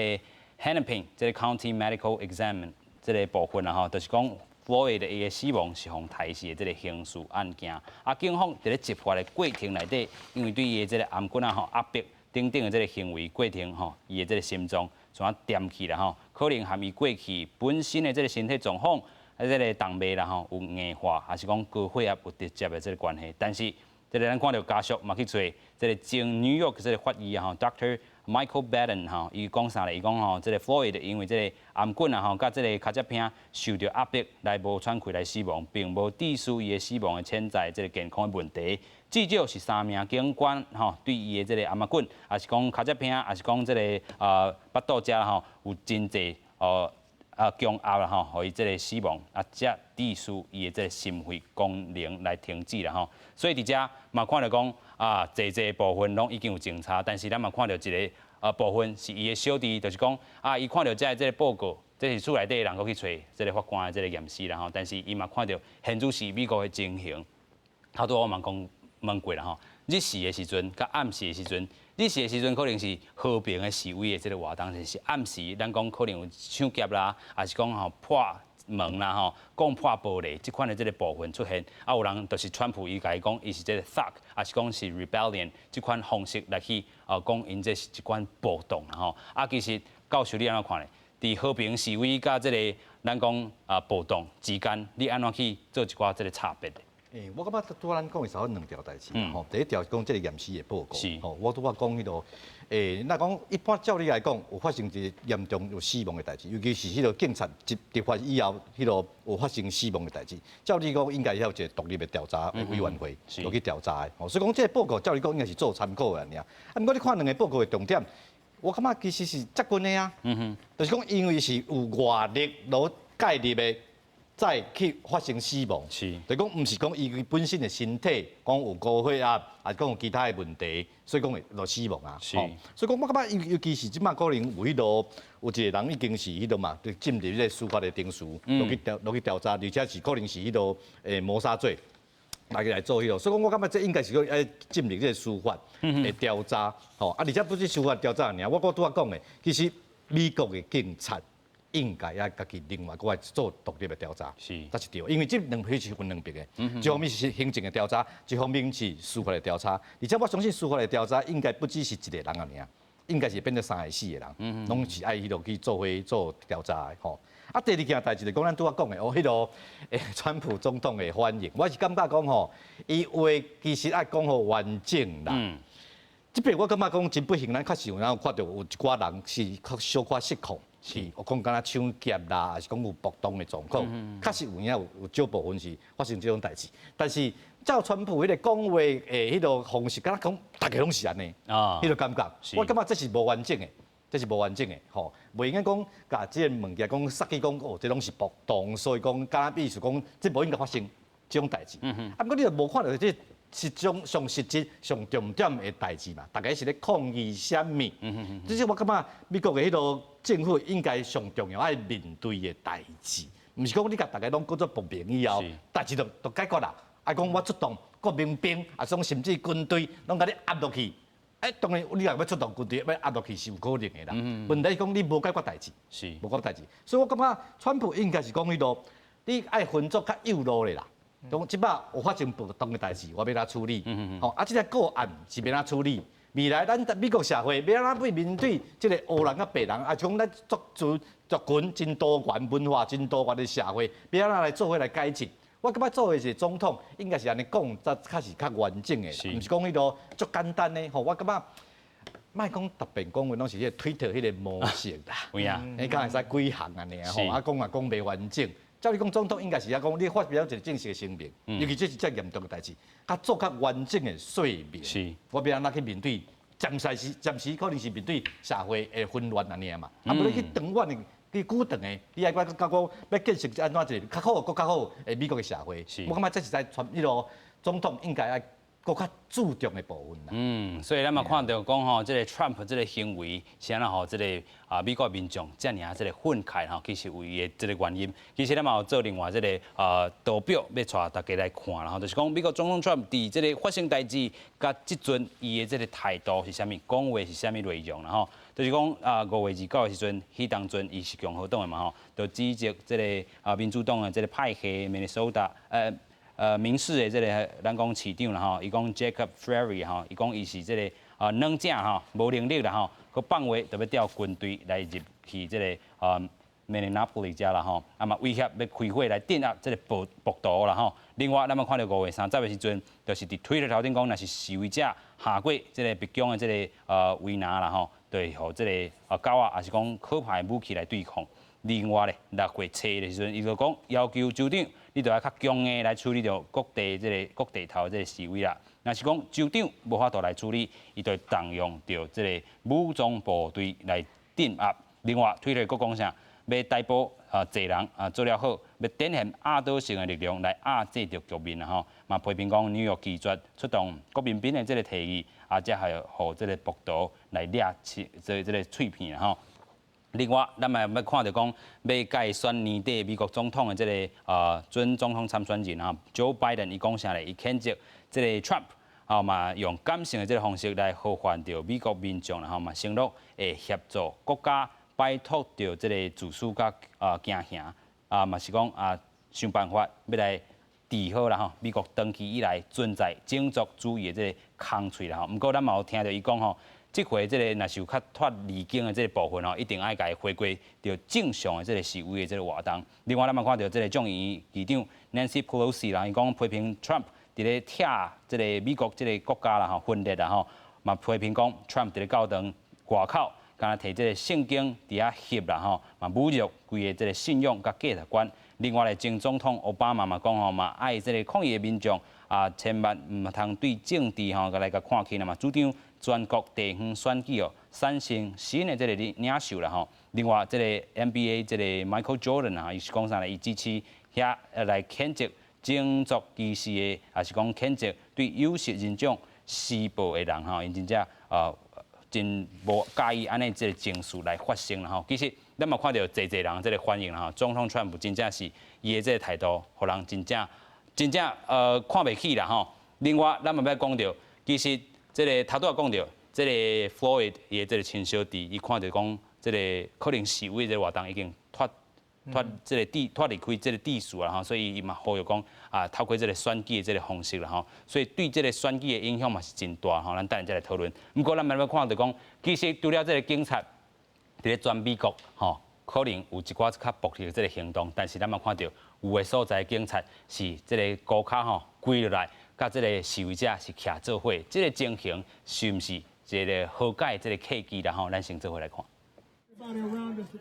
Hennepin 這个 County Medical Examiner 這个部分啊吼，就是講 Floyd 伊的死亡是予刣死的這个刑事案件。啊，警方佇咧執法的過程內底，因為對伊的這个頷頸仔吼壓迫等等的這个行為過程吼，伊的這个心臟怎啊點起啦吼，可能含伊過去本身的這个身體狀況，啊，這个動脈啦吼有硬化，還是講高血壓有直接的這个關係。但是這个咱看著家屬嘛去揣這个前紐約這个法醫啊吼，Doctor Michael Baden 吼，伊講啥咧？伊講吼，這个 Floyd 因為這个頷頸啊吼，佮這个跤脊骿受著壓迫來無喘氣來死亡，並無致使伊的死亡的潛在這个健康的問題。至少是三名警官吼對伊的這个頷頸，抑是講跤脊骿，抑是講這个腹肚遮吼有真濟強壓啦吼，予伊這个死亡，啊，才致使伊的這个心肺功能來停止啦吼。所以佇遮嘛看著講啊，濟濟部分攏已經有偵查，但是咱嘛看著一个部分是伊的小弟，就是講啊，伊看著這個報告，這是厝內底的人閣去揣這个法官的這个驗屍啦吼，但是伊嘛看著現此時美國的情形，頭拄我嘛講問過啦吼，日時的時陣佮暗時的時陣，日時的時陣可能是和平的示威的這个活動，但是暗時咱講可能有搶劫啦，抑是講吼破門啦吼，講破玻璃這款的這个部分出現，啊有人就是川普伊共伊講，伊是這个 thug，抑是講是 rebellion 這款方式來去講𪜶這是一款暴動啦吼，啊其實教授你按怎看咧？佇和平示威佮這个咱講啊暴動之間，你按怎去做一寡這个差別？欸，我感覺拄仔咱講的時候兩條代誌吼。第一條是講這個驗屍的報告，吼，我拄仔講彼個，欸，若講一般照理來講，有發生一個嚴重有死亡的代誌，尤其是彼個警察執執法以後，彼個有發生死亡的代誌，照理講應該要有一個獨立的調查委員會落去調查的。吼，所以講這個報告照理講應該是做參考的爾。啊，毋過你看兩個報告的重點，我感覺其實是接近的啊。就是講因為是有外力來介入的，再去發生死亡，就講毋是講伊本身的身體講有高血壓，抑是講有其他的問題，所以講會落死亡啊。所以講我感覺尤其是這擺可能有彼個有一個人已經是彼個嘛，就進入這個司法的程序，落去調查，而且是可能是彼個謀殺罪來做彼個，所以講我感覺這應該是講愛進入這個司法的調查，吼啊，而且不是司法調查爾，我拄仔講的，其實美國的警察應該愛家己另外閣來做獨立的調查，才是對。因為這兩批是分兩邊的，一方面是行政的調查，一方面是司法的調查。而且我相信司法的調查應該不只是一個人爾，應該是變做三個四個人，攏是愛彼落去做伙做調查的吼。啊，第二件代誌就講咱拄仔講的，哦，彼個川普總統的反應，我是感覺講吼，伊話其實愛講予完整啦。這邊我感覺講真不幸，咱確實有影看著有一寡人是較小可失控。是，有講敢若搶劫啦，抑是講有暴動的狀況，確實有影有少部分是發生這種代誌。但是照川普彼個講話的彼個方式，敢若講逐家攏是按呢，彼個感覺，我感覺這是無完整的，這是無完整的，吼，袂用該講共這個物件講殺去講哦，這攏是暴動，所以講敢若意思講這無應該發生這種代誌。啊，毋過你若無看著這是種上實質、上重點的代誌嘛？逐家是咧抗議啥物？這是我感覺美國的彼個政府應該上重要愛面對的代誌，毋是講你共逐家攏叫做暴民以後，代誌就解決啦。啊，講我出動國民兵，啊，講甚至軍隊攏共你壓落去。欸，當然你若欲出動軍隊欲壓落去是有可能的啦。問題是講你無解決代誌，無解決代誌。所以我感覺川普應該是講彼個，你愛分做較幼路的啦。講這擺有發生暴動的代誌，我欲按怎處理？吼，啊，這個個案是欲按怎處理？未來咱美國社會欲按怎面對這個黑人佮白人，啊，講咱族族族群真多元文化真多元的社會，欲按怎來做伙來改進？我感覺作為一個總統，應該是按呢講，才較是較完整的，毋是講彼個足簡單的。吼，我感覺莫講特別講話，攏是彼個推特彼個模式啦。有影，你敢會使幾行按呢吼？啊，講也講袂完整。照理講，總統應該是愛講，你發表一個正式的聲明，尤其這是遮嚴重的代誌，較做較完整的說明。我欲按怎去面對？暫時可能是面對社會的混亂按呢嘛。啊，無你去長遠的，去久長的，你愛閣講欲建設按怎一個較好、閣較好的美國的社會。我感覺這是在川彼個總統應該愛閣較注重的部分啦。嗯，所以咱嘛看著講吼，這個 Trump 這個行為，是按怎予這個啊美國民眾遮爾仔這個憤慨吼，其實有伊的這個原因。其實咱嘛有做另外這個啊圖表，欲帶大家來看啦吼，就是講美國總統 Trump 佇這個發生代誌，佮這陣伊的這個態度是啥物，講話是啥物內容啦吼。就是講啊5月29的時陣，彼當陣伊是共和黨的嘛吼，就指責這個啊民主黨的這個派系明尼蘇達民視的這個咱講市長啦吼，伊講 Jacob Frey 吼，伊講伊是這個啊軟正吼，無能力啦吼，閣放話就欲調軍隊來入去這個啊 Minneapolis 遮啦吼，啊嘛威脅欲開火來鎮壓這個暴徒啦吼。另外，咱嘛看著5月30的時陣，就是佇推特頭頂講，若是示威者下過這個白宮的這個圍欄啦吼，就會予這個啊狗仔，抑是講可怕的武器來對抗。另外咧，6月初的時陣，伊就講要求州長，你著愛較強硬來處理著各地這個各地頭這個示威啦。若是講州長無法度來處理，伊就會動用著這個武裝部隊來鎮壓。另外，推特閣講啥？欲逮捕啊濟人啊做了好，欲展現壓倒性的力量來壓制著局面啦吼。嘛批評講紐約拒絕出動國民兵的這個提議，啊，才會予這個暴徒來掠喙這個喙片啦吼。另外，咱嘛欲看著講，欲競選年底美國總統的這個啊準總統參選人啊，Joe Biden 伊講啥咧？伊譴責這個 Trump 啊嘛用感性的這個方式來呼喚著美國民眾，然後嘛承諾會協助國家擺脫著這個自私佮啊驚嚇啊嘛是講啊想辦法欲來治好啦吼，美國長期以來存在種族主義的這個空喙啦吼。毋過咱嘛有聽著伊講吼，這回這個若是有較脫離境的這個部分吼，一定愛共伊回歸著正常的這個示威的這個活動。另外，咱嘛看著這個眾議院議長 Nancy Pelosi 啦，伊講批評 Trump 佇咧拆這個美國這個國家啦吼，分裂啦吼，嘛批評講 Trump 佇咧教堂外口，敢若提這個聖經佇遐翕啦吼，嘛侮辱規個這個信仰佮價值觀。另外咧，前總統奧巴馬嘛講吼，嘛愛這個抗議的民眾啊，千萬毋通對政治吼，來共看輕啦嘛，主張全國地方選舉哦，產生新的這個領袖啦吼。另外，這個 NBA 這個 Michael Jordan 啊，伊是講啥咧？伊支持遐來譴責種族歧視的，抑是講譴責對有色人種施暴的人吼，𪜶真正真無佮意按呢這個情緒來發生啦吼。其實咱嘛看著濟濟人這個反應啦吼，總統川普真正是伊的這個態度，予人真正真正看袂起啦吼。另外，咱嘛欲講著，其實這個頭拄仔講著，這個 Floyd 伊的這個親小弟，伊看著講這個可能示威這個活動已經脫脫這個秩脫離開這個秩序啦吼，所以伊嘛呼籲講啊，透過這個選舉的這個方式啦吼，所以對這個選舉的影響嘛是真大吼。咱等下再來討論。毋過咱嘛欲看著講，其實除了這個警察佇咧全美國吼，可能有一寡較暴力的這個行動，但是咱嘛看著有的所在警察是這個高跤吼跪落來，佮這個示威者是徛做伙，這個情形是毋是一個和解這個契機啦吼？咱先做伙來看。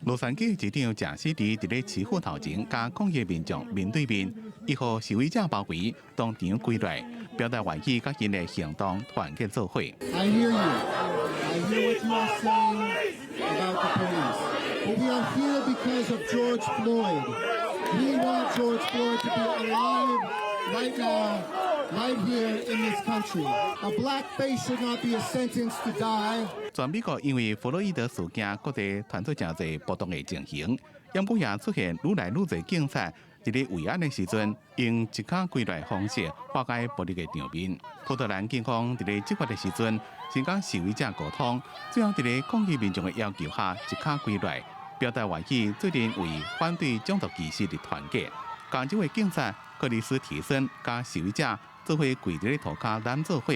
洛杉磯市長賈斯迪佇咧市府頭前，佮抗議民眾面對面，伊予示威者包圍，當場跪落來，表達願意佮𪜶的行動團結做伙。 I hear you. I hear what you are saying about the police. But we are here because of George Floyd. We want George Floyd to be alive right now, right here in this country. A black face should not be a sentence to die. 全美國因為弗洛伊德事件，各地傳出誠濟暴動的情形，毋過也出現愈來愈濟警察佇咧維安的時陣，用一跤跪落方式化解暴力的場面。波特蘭警方佇咧執法的時陣，先佮示威者溝通，最後佇咧抗議民眾的要求下，一跤跪落來，表達願意做陣為反對種族歧視的團結。加州的警察克里斯提森佮示威者做伙跪佇咧塗跤攬做伙。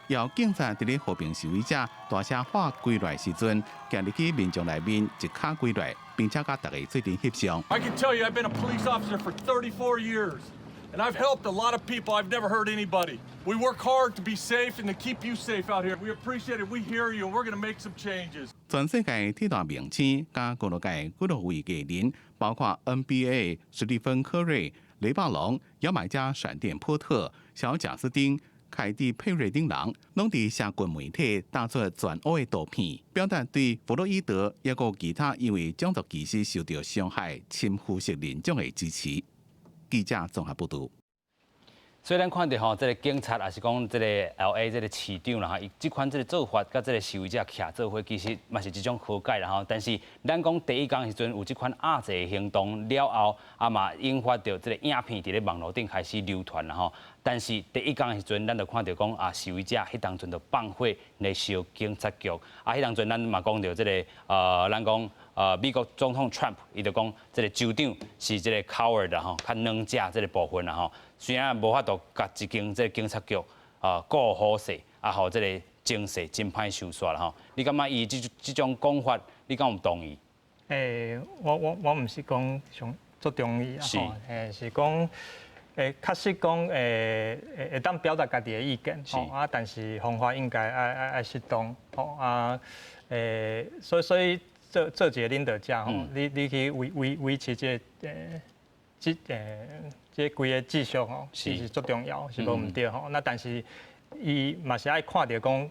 有警察佇咧和平示威者大聲喊跪落來時陣，行入去民眾內面一跤跪落來，並且佮大家做陣翕相。 I can tell you, I've been a police officer for 34 years, and I've helped a lot of people. I've never hurt anybody. We work hard to be safe and to keep you safe out here. We appreciate it. We hear you, and we're going to make some changes. 全世界體壇明星佮娛樂界幾落位藝人，包括 NBA 史蒂芬·科瑞、雷霸龍、牙買加閃電波特、小賈斯汀、凱蒂佩瑞等人，攏佇社群媒體打出全烏的圖片，表達對弗洛伊德抑閣其他因為種族歧視受著傷害深膚色人種的支持。記者綜合報導。所以咱看著吼，這個警察抑是講這個 L.A. 這個市長啦，伊這款這個做法，佮這個示威者徛做伙，其實嘛是一種和解啦吼。但是咱講第一工時陣有這款壓制的行動了後，啊嘛引發著這個影片佇咧網路頂開始流傳啦吼。但是第一工時陣，咱就看著講啊，示威者彼當陣就放火來燒警察局，啊，彼當陣咱嘛講著這個咱講美國總統 Trump 伊就講這個州長是這個 coward 吼，較軟弱這個部分啦吼。雖然無法度共這間這個警察局啊顧好勢，啊，予這個情勢真歹收煞啦吼。你感覺伊這種講法，你敢有同意？我毋是講上足同意啊，吼，是講。確實講，會當表達家己的意見，吼啊，但是方法應該愛適當，吼啊，所以做一個領導者，吼，你去維持這規个秩序，吼，是足重要，是無毋對，吼。那但是伊嘛是愛看著講，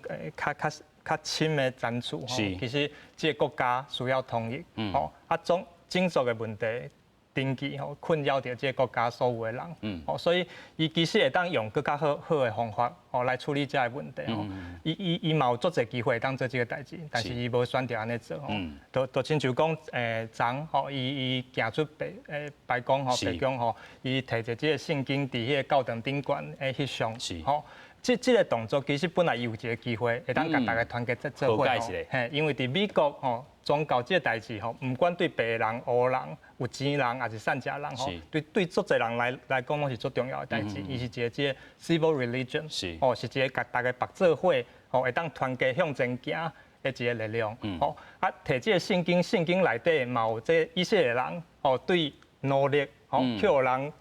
較深的層次，吼，其實這個國家需要統一，吼，啊種族的問題。長期吼困擾著這個國家所有的人，哦，所以伊其實會當用閣較好好的方法哦來處理這个問題吼。伊嘛有足濟機會會當做這個代誌，但是伊無選擇按呢做吼。就親像講昨吼，伊行出白宮吼，白宮吼，伊提著這個聖經佇彼個教堂頂懸咧翕相，吼。這個動作其實本來伊有一個機會，會當共大家團結做伙吼。嘿，因為佇美國吼，宗教這個代誌吼，毋管對白人、烏人、有錢人，抑是散食人吼，對足濟人來講，攏是足重要的代誌。伊是一個這個 civil religion，哦，是一個共大家縛做伙，吼，會當團結向前行。的一個力量。吼，啊，提這個聖經，聖經內底嘛有這以色列人吼對奴隸吼予人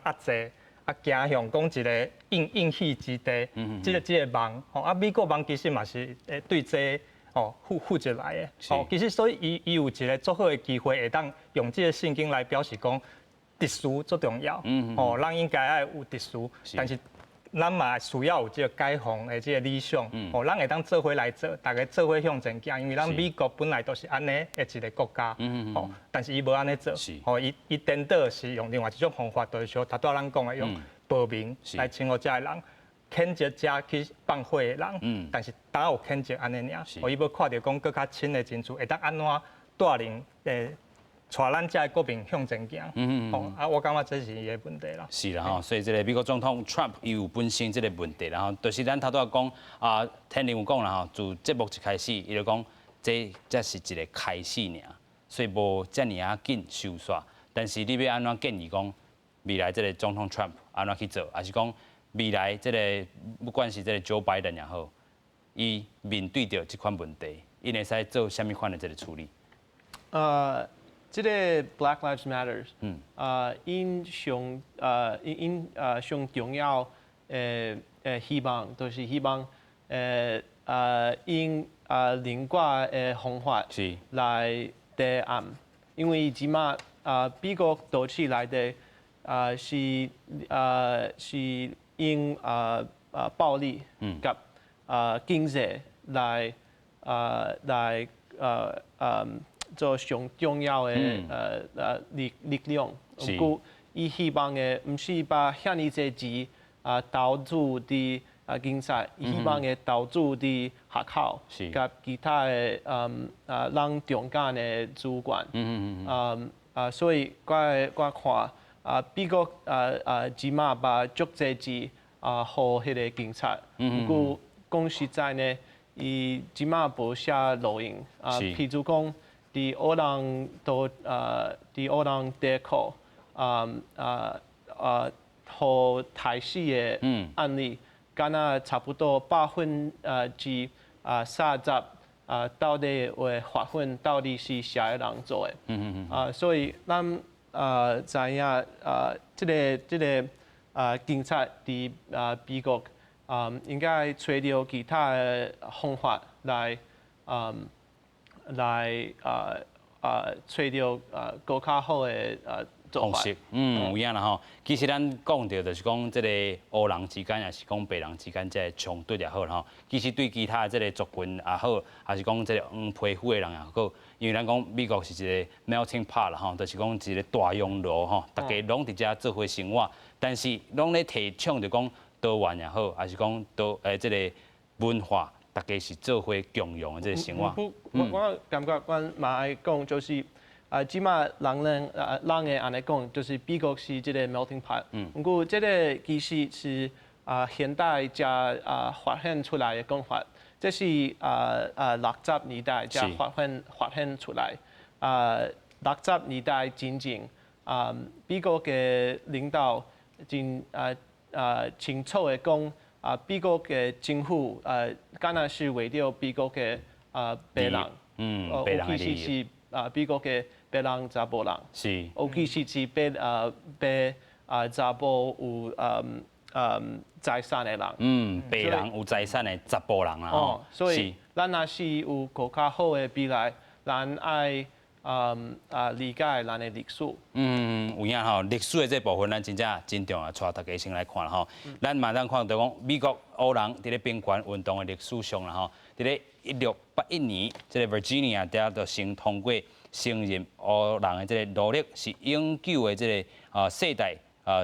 壓制，啊，行向講一個應許之地，這個夢，吼啊，美國夢其實嘛是會對這個哦負責來的，哦，其實所以伊有一個足好的機會，會當用這個聖經來表示講秩序足重要，哦，咱應該愛有秩序，但是咱嘛需要有這個解放的這個理想，哦，咱會當做伙來做，大家做伙向前行，因為咱美國本來就是按呢的一個國家，哦，但是伊無按呢做，哦，伊顛倒是用另外一種方法，就是說，頭拄仔咱講的用暴民來稱呼這个人，譴責遮去放火的人，但是焦有譴責按呢爾？哦，伊欲看著講閣較深的層次，會當按怎帶領帶咱遮的國民向前行？哦，啊，我感覺這是伊的問題啦。是啦吼，所以這個美國總統 Trump 伊有本身這個問題，然後就是咱頭拄仔講啊，天靈有講啦吼，自節目一開始，伊就講這才是一個開始爾，所以無遮爾仔緊收煞。但是你欲按怎建議講未來這個總統 Trump 按怎去做，抑是講未來這個不管是這個 Joe Biden 也好，伊面對著這款問題，伊會使做啥物款的這個處理？這個 Black Lives Matter，𪜶上重要的希望，就是希望用另外的方法來提案，因為這馬美國都市內底是用暴力佮經濟來做上重要的力量。毋過伊希望的毋是把遐爾濟錢投資佇警察，伊希望會投資佇學校，佮其他的人中間的資源。所以我看美國這馬把足濟錢予彼个警察，毋過講實在呢，伊這馬無啥路用。譬如講，佇黑人地區，予刣死的案例，敢若差不多30%到底會劃分到底是啥个人做的？所以咱知影這個警察佇美國應該揣著其他的方法來揣著閣較好的方式，有影啦吼。其實咱講著就是講，這個黑人之間，抑是講白人之間這個衝突也好啦吼。其實對其他的這個族群也好，抑是講這個黃皮膚的人也好，因為咱講美國是一個 melting pot 啦吼，就是講一個大熔爐吼，大家攏佇遮做伙生活，但是攏咧提倡著講多元也好，抑是講多這個文化，大家是做伙共融的這個生活。我感覺阮嘛愛講就是，這馬人會按呢講，就是美國是這個 melting pot。毋過這個其實是現代才發現出來的講法，這是60年代才發現出來。60年代之前，美國的領導真清楚的講，美國的政府敢若是為著美國的白人，尤其是美國的白人查埔人，尤其是是白查埔有財產的人，白人有財產的查埔人啊，哦，所以咱若是有閣較好的未來，咱愛理解咱的歷史。嗯，有影吼，歷史的這部分，咱真正真重要，帶大家先來看啦吼。咱嘛當看著講，美國黑人佇咧平權運動的歷史上啦吼，佇咧1681年，這個 Virginia 佇就先通過承認黑人的這個奴隸是永久的這個世代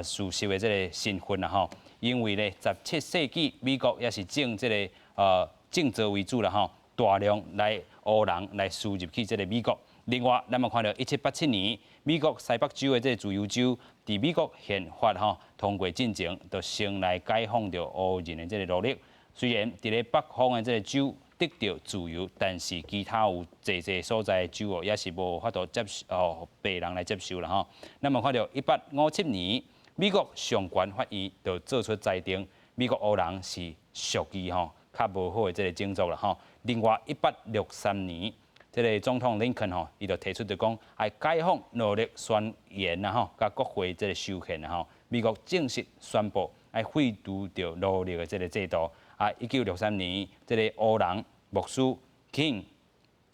事實的這個身份啦吼。因為咧，17世紀美國也是種這個種植為主啦吼，大量來黑人來輸入去這個美國。另外，咱嘛看著1787年，美國西北州的這個自由州，佇美國憲法吼通過進前，就先來解放著黑人的這個奴隸。雖然佇咧北方的這個州得著自由，但是其他有濟濟所在的州哦，也是無法度接受哦白人來接受啦吼。咱嘛看著1857年，美國上懸法院就做出裁定，美國黑人是屬於吼，較無好的這個種族啦吼。另外，1863年，這個總統林肯吼，伊就提出就講愛解放奴隸宣言啦吼，佮國會這個修憲啦吼，美國正式宣布愛廢除著奴隸的這個制度。啊，1963年，這個黑人牧師 King，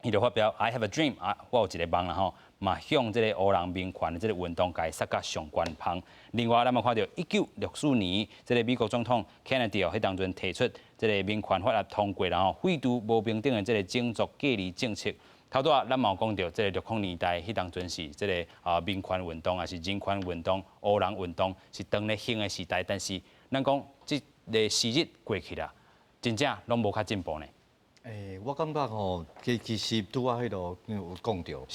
伊就發表 I have a dream 啊，我有一個夢啦吼，嘛向這個黑人民權的這個運動共伊殺甲上懸芳。另外，咱嘛看著1964年，這個美國總統 Kennedy 哦，彼當陣提出這個民權法案通過，然後廢除無平等的這個種族隔離政策。頭拄仔咱嘛有講著，這個60年代彼當陣是這個啊民權運動，抑是人權運動、黑人運動是當咧興的時代。但是咱講這個時日過去啦，真正攏無較進步呢。欸，我感覺吼，其實拄仔彼路有講著，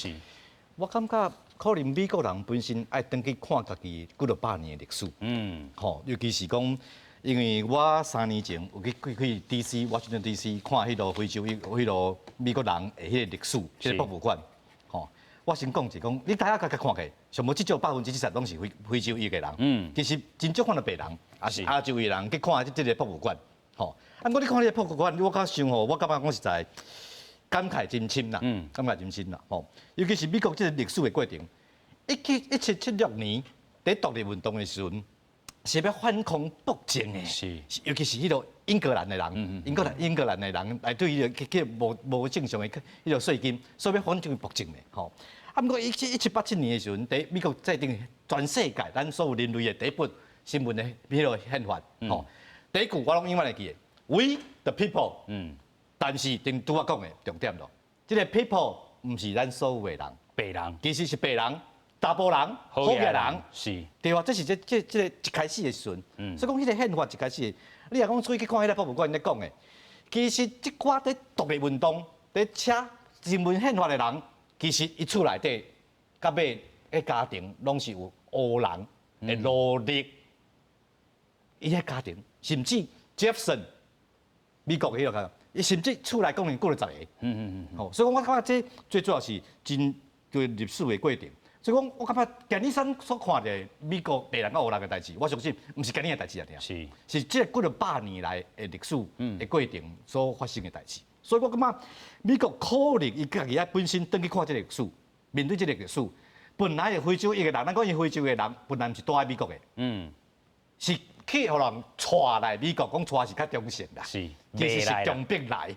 我感覺可能美國人本身愛轉去看家己幾落百年的歷史，吼，尤其是講，因為我3年前有去 D.C. 華盛頓 D.C. 看彼路非洲彼路美國人的彼個歷史，彼個博物館，吼，我先講一講，你大家家看起，上無至少70%攏是非洲裔的人，其實真少看著白人，抑是亞洲裔人去看這個博物館。吼，啊，毋過你看彼個博物館，我較想吼，我感覺講實在感慨真深啦，感慨真深啦，吼，尤其是美國這個歷史的過程，1776年佇獨立運動的時陣，是欲反抗暴政的，尤其是彼個英格蘭的人，英格蘭的人來對彼個去無正常的彼個稅金，所以欲反抗暴政的，吼。啊，毋過1787年的時陣，佇美國制定全世界咱所有人類的第一本新聞的彼個憲法，吼。第一句我攏永遠會記得，We the people。但是頂拄仔講的重點咯，這個 people 毋是咱所有的人，白人，其實是白人、查埔人、好額人，對啊，這是這個一開始的時陣。所以講彼個憲法一開始，你若講出去看彼個博物館咧講的，其實這寡佇獨立運動、佇寫新聞憲法的人，其實伊厝內底到尾的家庭攏是有黑人的奴隸，伊彼家庭。甚至 Jefferson 美國的彼個，伊甚至厝內講過了十個，吼，所以講我感覺這最主要是真對歷史的過程。所以講我感覺今日咱所看著美國白人佮黑人的代誌，我相信毋是今日的代誌啊，是這幾落百年來的歷史的過程所發生的代誌。所以我感覺美國可能伊家己愛本身轉去看這個歷史，面對這個歷史，本來的非洲裔的人，咱講伊非洲的人本來毋是住佇美國的，是。去予人帶來美國，講帶是較中性啦，其實是強迫來，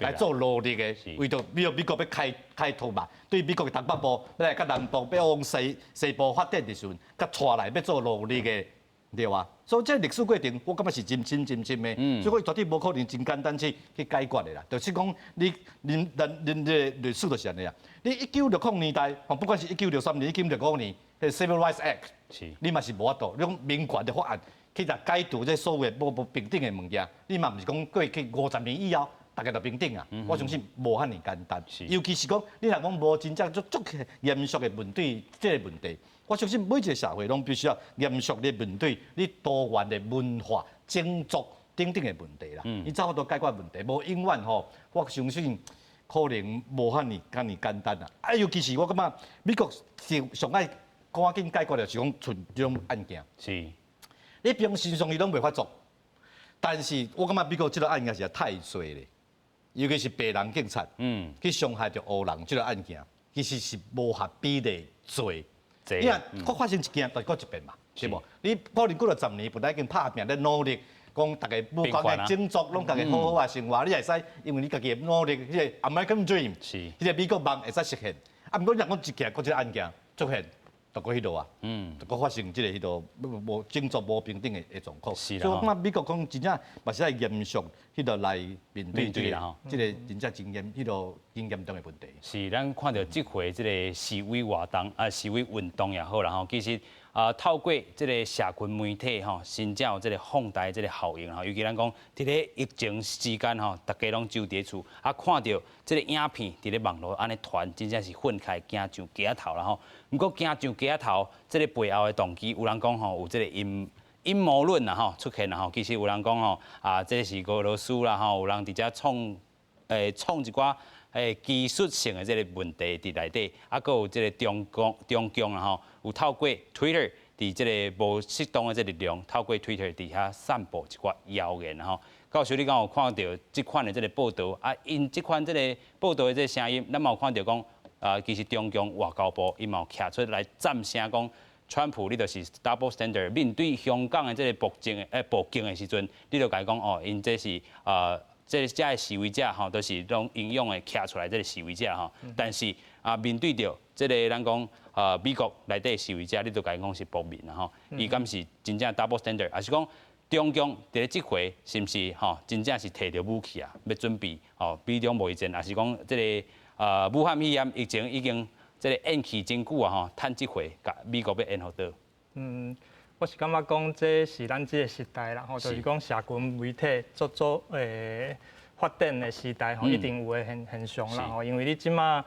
來做奴隸的，為著美國欲開拓嘛，對美國的東北部，欲來佮南部，欲往西部發展的時陣，佮帶來欲做奴隸的，對吧？所以這歷史過程，我感覺是真深真深的，所以講絕對無可能真簡單去解決的啦。就是講你恁咱恁這個歷史就是按呢啊。你1960年代，不管是1963年、1965年，彼個 Civil Rights Act，你嘛是無法度，你講民權的法案。去共解除這所謂無平等的物件，你嘛毋是講過去50年以後，大家就平等啊？我相信無遐爾簡單。尤其是講，你若講無真正足足嚴肅的面對這個問題，我相信每一個社會攏必須要嚴肅的面對你多元的文化、種族等等的問題啦。你才有法度解決問題，無永遠吼，我相信可能無遐爾遮爾簡單啦。啊，尤其是我感覺美國是上愛趕緊解決的，就是講像這種案件。你平時上伊攏袂發作，但是我感覺美國這個案件實在太濟咧，尤其是白人警察，去傷害著黑人這個案件，其實是無合比例濟。你若閣發生一件，就閣一遍嘛，是無？你可能過了十年，本來已經拍拚咧努力，講逐家無仝的種族攏共家好好啊生活，你會使因為你家己的努力，彼個 American Dream，彼個美國夢會使實現。啊，毋過你若講一件閣這個案件出現。就閣彼落啊，就閣發生這個彼落無種族無平等的狀況。所以我感覺美國講真正嘛是愛嚴肅彼落來面對這個真正真嚴彼落真嚴重的問題。是，咱看著這回這個示威活動啊，示威運動也好啦吼，其實啊，透過這個社群媒體吼，真正有這個放大這個效應吼。尤其咱講佇咧疫情時間吼，逐家攏彅佇厝，啊，看著這個影片佇咧網路按呢傳，真正是憤慨驚上街仔頭啦吼。毋過驚上街仔頭，這個背後的動機，有人講吼，有這個陰謀論啦吼出現啦吼。其實有人講吼，啊，這是俄羅斯啦吼，有人佇遮創一寡技術性的這個問題佇內底，啊，閣有這個中共啦吼，有透過 Twitter 佇這個無適當的這個力量，透過 Twitter 佇遐散布一寡謠言吼。教授，你敢有看著這款的這个報道？啊，𪜶這款這个報道的這个聲音，咱嘛有看著講，啊，其實中共外交部伊嘛有徛出來贊聲講，川普你就是 double standard，面對香港的這个暴政的暴警的時陣，你就共伊講哦，𪜶這是啊，這遮的示威者吼，都是攏英勇的徛出來這个示威者吼，但是啊，面對著這个咱講啊美國內底示威者，你就共伊講是暴民啦吼，伊敢是真正 double standard，抑是講中共佇咧這回是毋是吼真正是提著武器啊，欲準備吼美中貿易戰，抑是講這个啊武漢肺炎疫情已經這个延期真久啊吼，趁這回共美國欲延予倒？嗯，我是感覺講這是咱這个時代啦，吼，就是講社群媒體足足發展的時代吼，一定有的現象啦吼，因為你這馬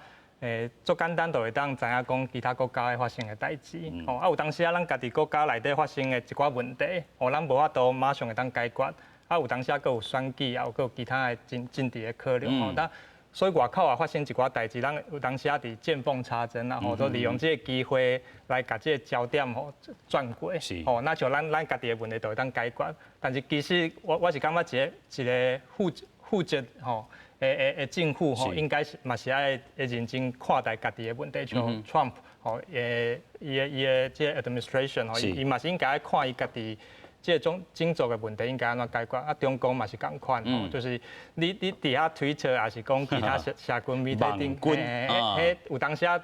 足簡單就會當知影講其他國家的發生的代誌，吼啊有當時啊，咱家己國家內底發生的一寡問題，吼，咱無法度馬上會當解決，啊有當時啊，閣有選舉，也有閣有其他的政治的考量，吼，但所以外口也發生一寡代誌，咱有當時啊佇見縫插針啦，吼，都利用這个機會來共這个焦點吼轉過，吼，那像咱家己的問題就會當解決。但是其實我是感覺一個負責吼的政府吼，應該是嘛是愛會認真看待家己的問題，像 Trump 吼，伊的這个 administration 吼，伊嘛是應該愛看伊家己這種種族的問題應該按怎解決？啊，中共嘛是仝款，就是你佇遐推特，抑是講其他社群媒體頂，彼有當時啊，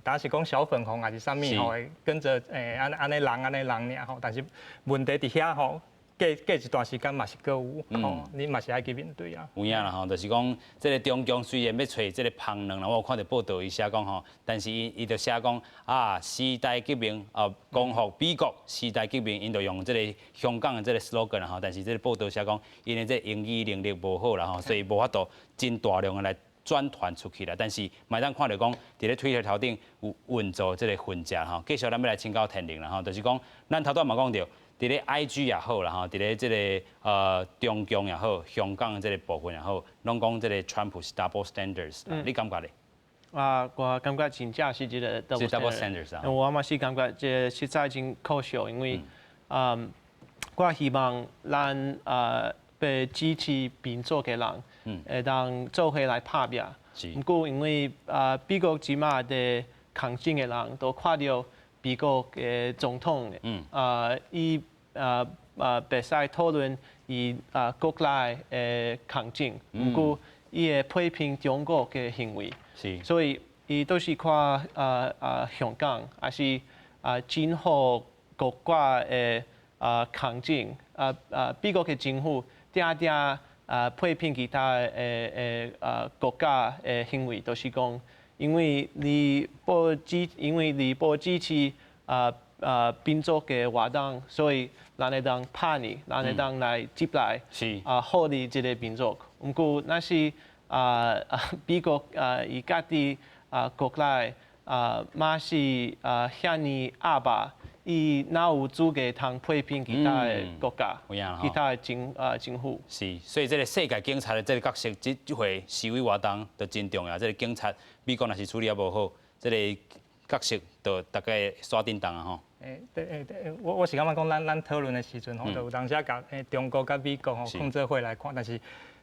當時講小粉紅抑是啥物吼，會跟著按呢人按呢人爾吼，但是問題佇遐吼。過一段時間嘛是閣有，吼，你嘛是愛去面對啊。有影啦吼，就是講，這个中共雖然欲揣這个芳卵啦，我有看著報道伊寫講吼，但是伊就寫講啊，時代革命啊，光復美國時代革命，𪜶就用這个香港的這个 slogan 啦吼，但是這个報道寫講，𪜶的這个英語能力無好啦吼，所以無法度真大量的來轉傳出去啦。但是嘛會當看著講，佇咧推特頭頂有運作這个痕跡吼。繼續咱欲來請教天寧啦吼，就是講，咱頭拄嘛講著。佇咧 IG 也好啦吼，佇咧這个中共也好，香港的這个部分也好，攏講這个川普是 double standards，你感覺咧？啊，我感覺真正是這个 double standards 啊。我嘛是感覺這實在真可惜，因為啊，我希望咱啊欲支持民主的人，會當做伙來拍拚。毋過因為啊，美國這馬的抗爭的人都看著美國的總統，啊，伊啊袂使討論伊啊國內的抗爭，毋過伊會批評中國的行為，所以伊都是看啊香港，抑是啊任何國家的啊抗爭，啊美國的政府定定啊批評其他的啊國家的行為，就是講，因為你無支持啊民主的活動，所以咱會當拍你，咱會當來入來，啊，予你這个民主。毋過若是啊美國啊伊家己啊國內啊嘛是啊遐爾鴨霸，伊哪有資格通批評其他的國家、其他的政府？是，所以這个世界警察的這个角色，這回示威活動就真重要。這个警察美國若是處理啊無好，這个角色就大概煞震動啊吼。對對，我是感覺講，咱討論的時陣吼，就有當時共中國佮美國吼放做伙來看，但是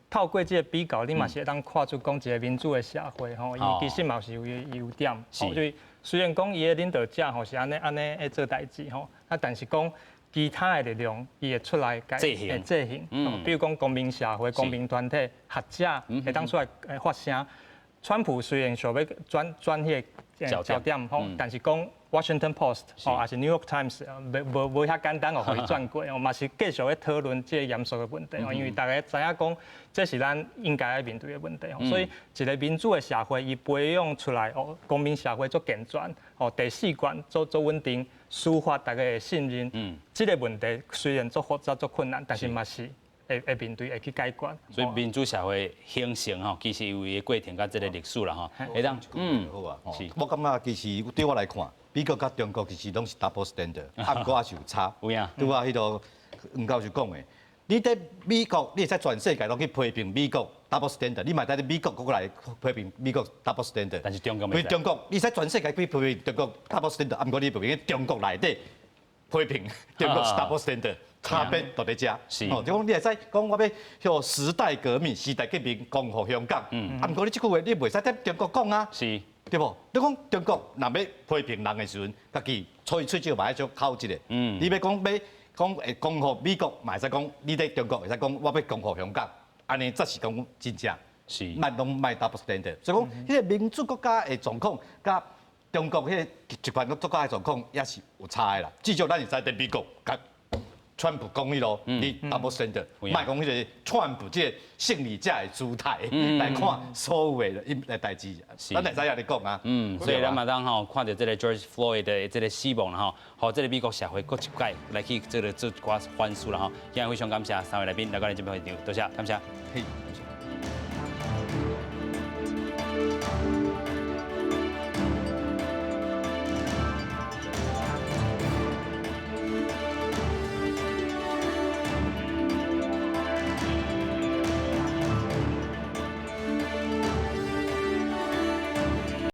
透過這个比較，你嘛是會當看出講一個民主的社會吼，伊其實嘛是有伊的優點。所以雖然講伊的領導者吼是按呢按呢咧做代誌吼，啊，但是講其他的力量，伊會出來共制衡，制衡。比如講公民社會、公民團體、學者會當出來發聲。川普雖然想欲轉轉彼个焦點吼，但是講 Washington Post 吼，抑是 New York Times，無遐簡單予伊轉過，嘛是繼續咧討論這个嚴肅的問題，因為大家知影講，這是咱應該愛面對的問題。所以一個民主的社會，伊培養出來哦，公民社會足健全，哦，第四權足穩定，司法大家會信任。這个問題雖然足複雜、足困難，但是嘛是會面對，會去解決。所以民主社會形成吼，其實有伊的過程佮這个歷史啦吼。會當，好啊。是。我感覺其實對我來看，美國佮中國其實攏是 double standard，啊，毋過也是有差。有影。拄仔彼個黃教授講的，你佇美國，你會使全世界攏去批評美國 double standard，你嘛會使佇美國閣來批評美國 double standard。但是中國袂。中國，你使全世界去批評中國 double standard，啊，毋過你袂用佇中國內底批評中國 double standard。差別就佇遮。哦，就講你會使講我欲叫時代革命、時代革命光復香港。啊，毋過你這句話你袂使佇中國講啊。對無？你講中國若欲批評人的時陣，家己喙喙舌嘛愛少口一下。你欲講欲講會光復美國，嘛會使講你佇中國會使講我欲光復香港，按呢才是講真正。莫攏莫 double standard。所以講，彼个民主國家的狀況，佮中國彼个集權國家的狀況也是有差的啦。至少咱會使佇美國佮川普講彼囉，你 double standard，莫講彼个川普這个勝利者的姿態來看所有的𪜶的代誌，咱會使按呢講啊。嗯，所以咱嘛當吼看著這个 George Floyd 的這个死亡啦吼，予這个美國社會閣一擺來去這个做一寡反思啦吼。今日非常感謝三位來賓來到咱節目現場，多謝，感謝。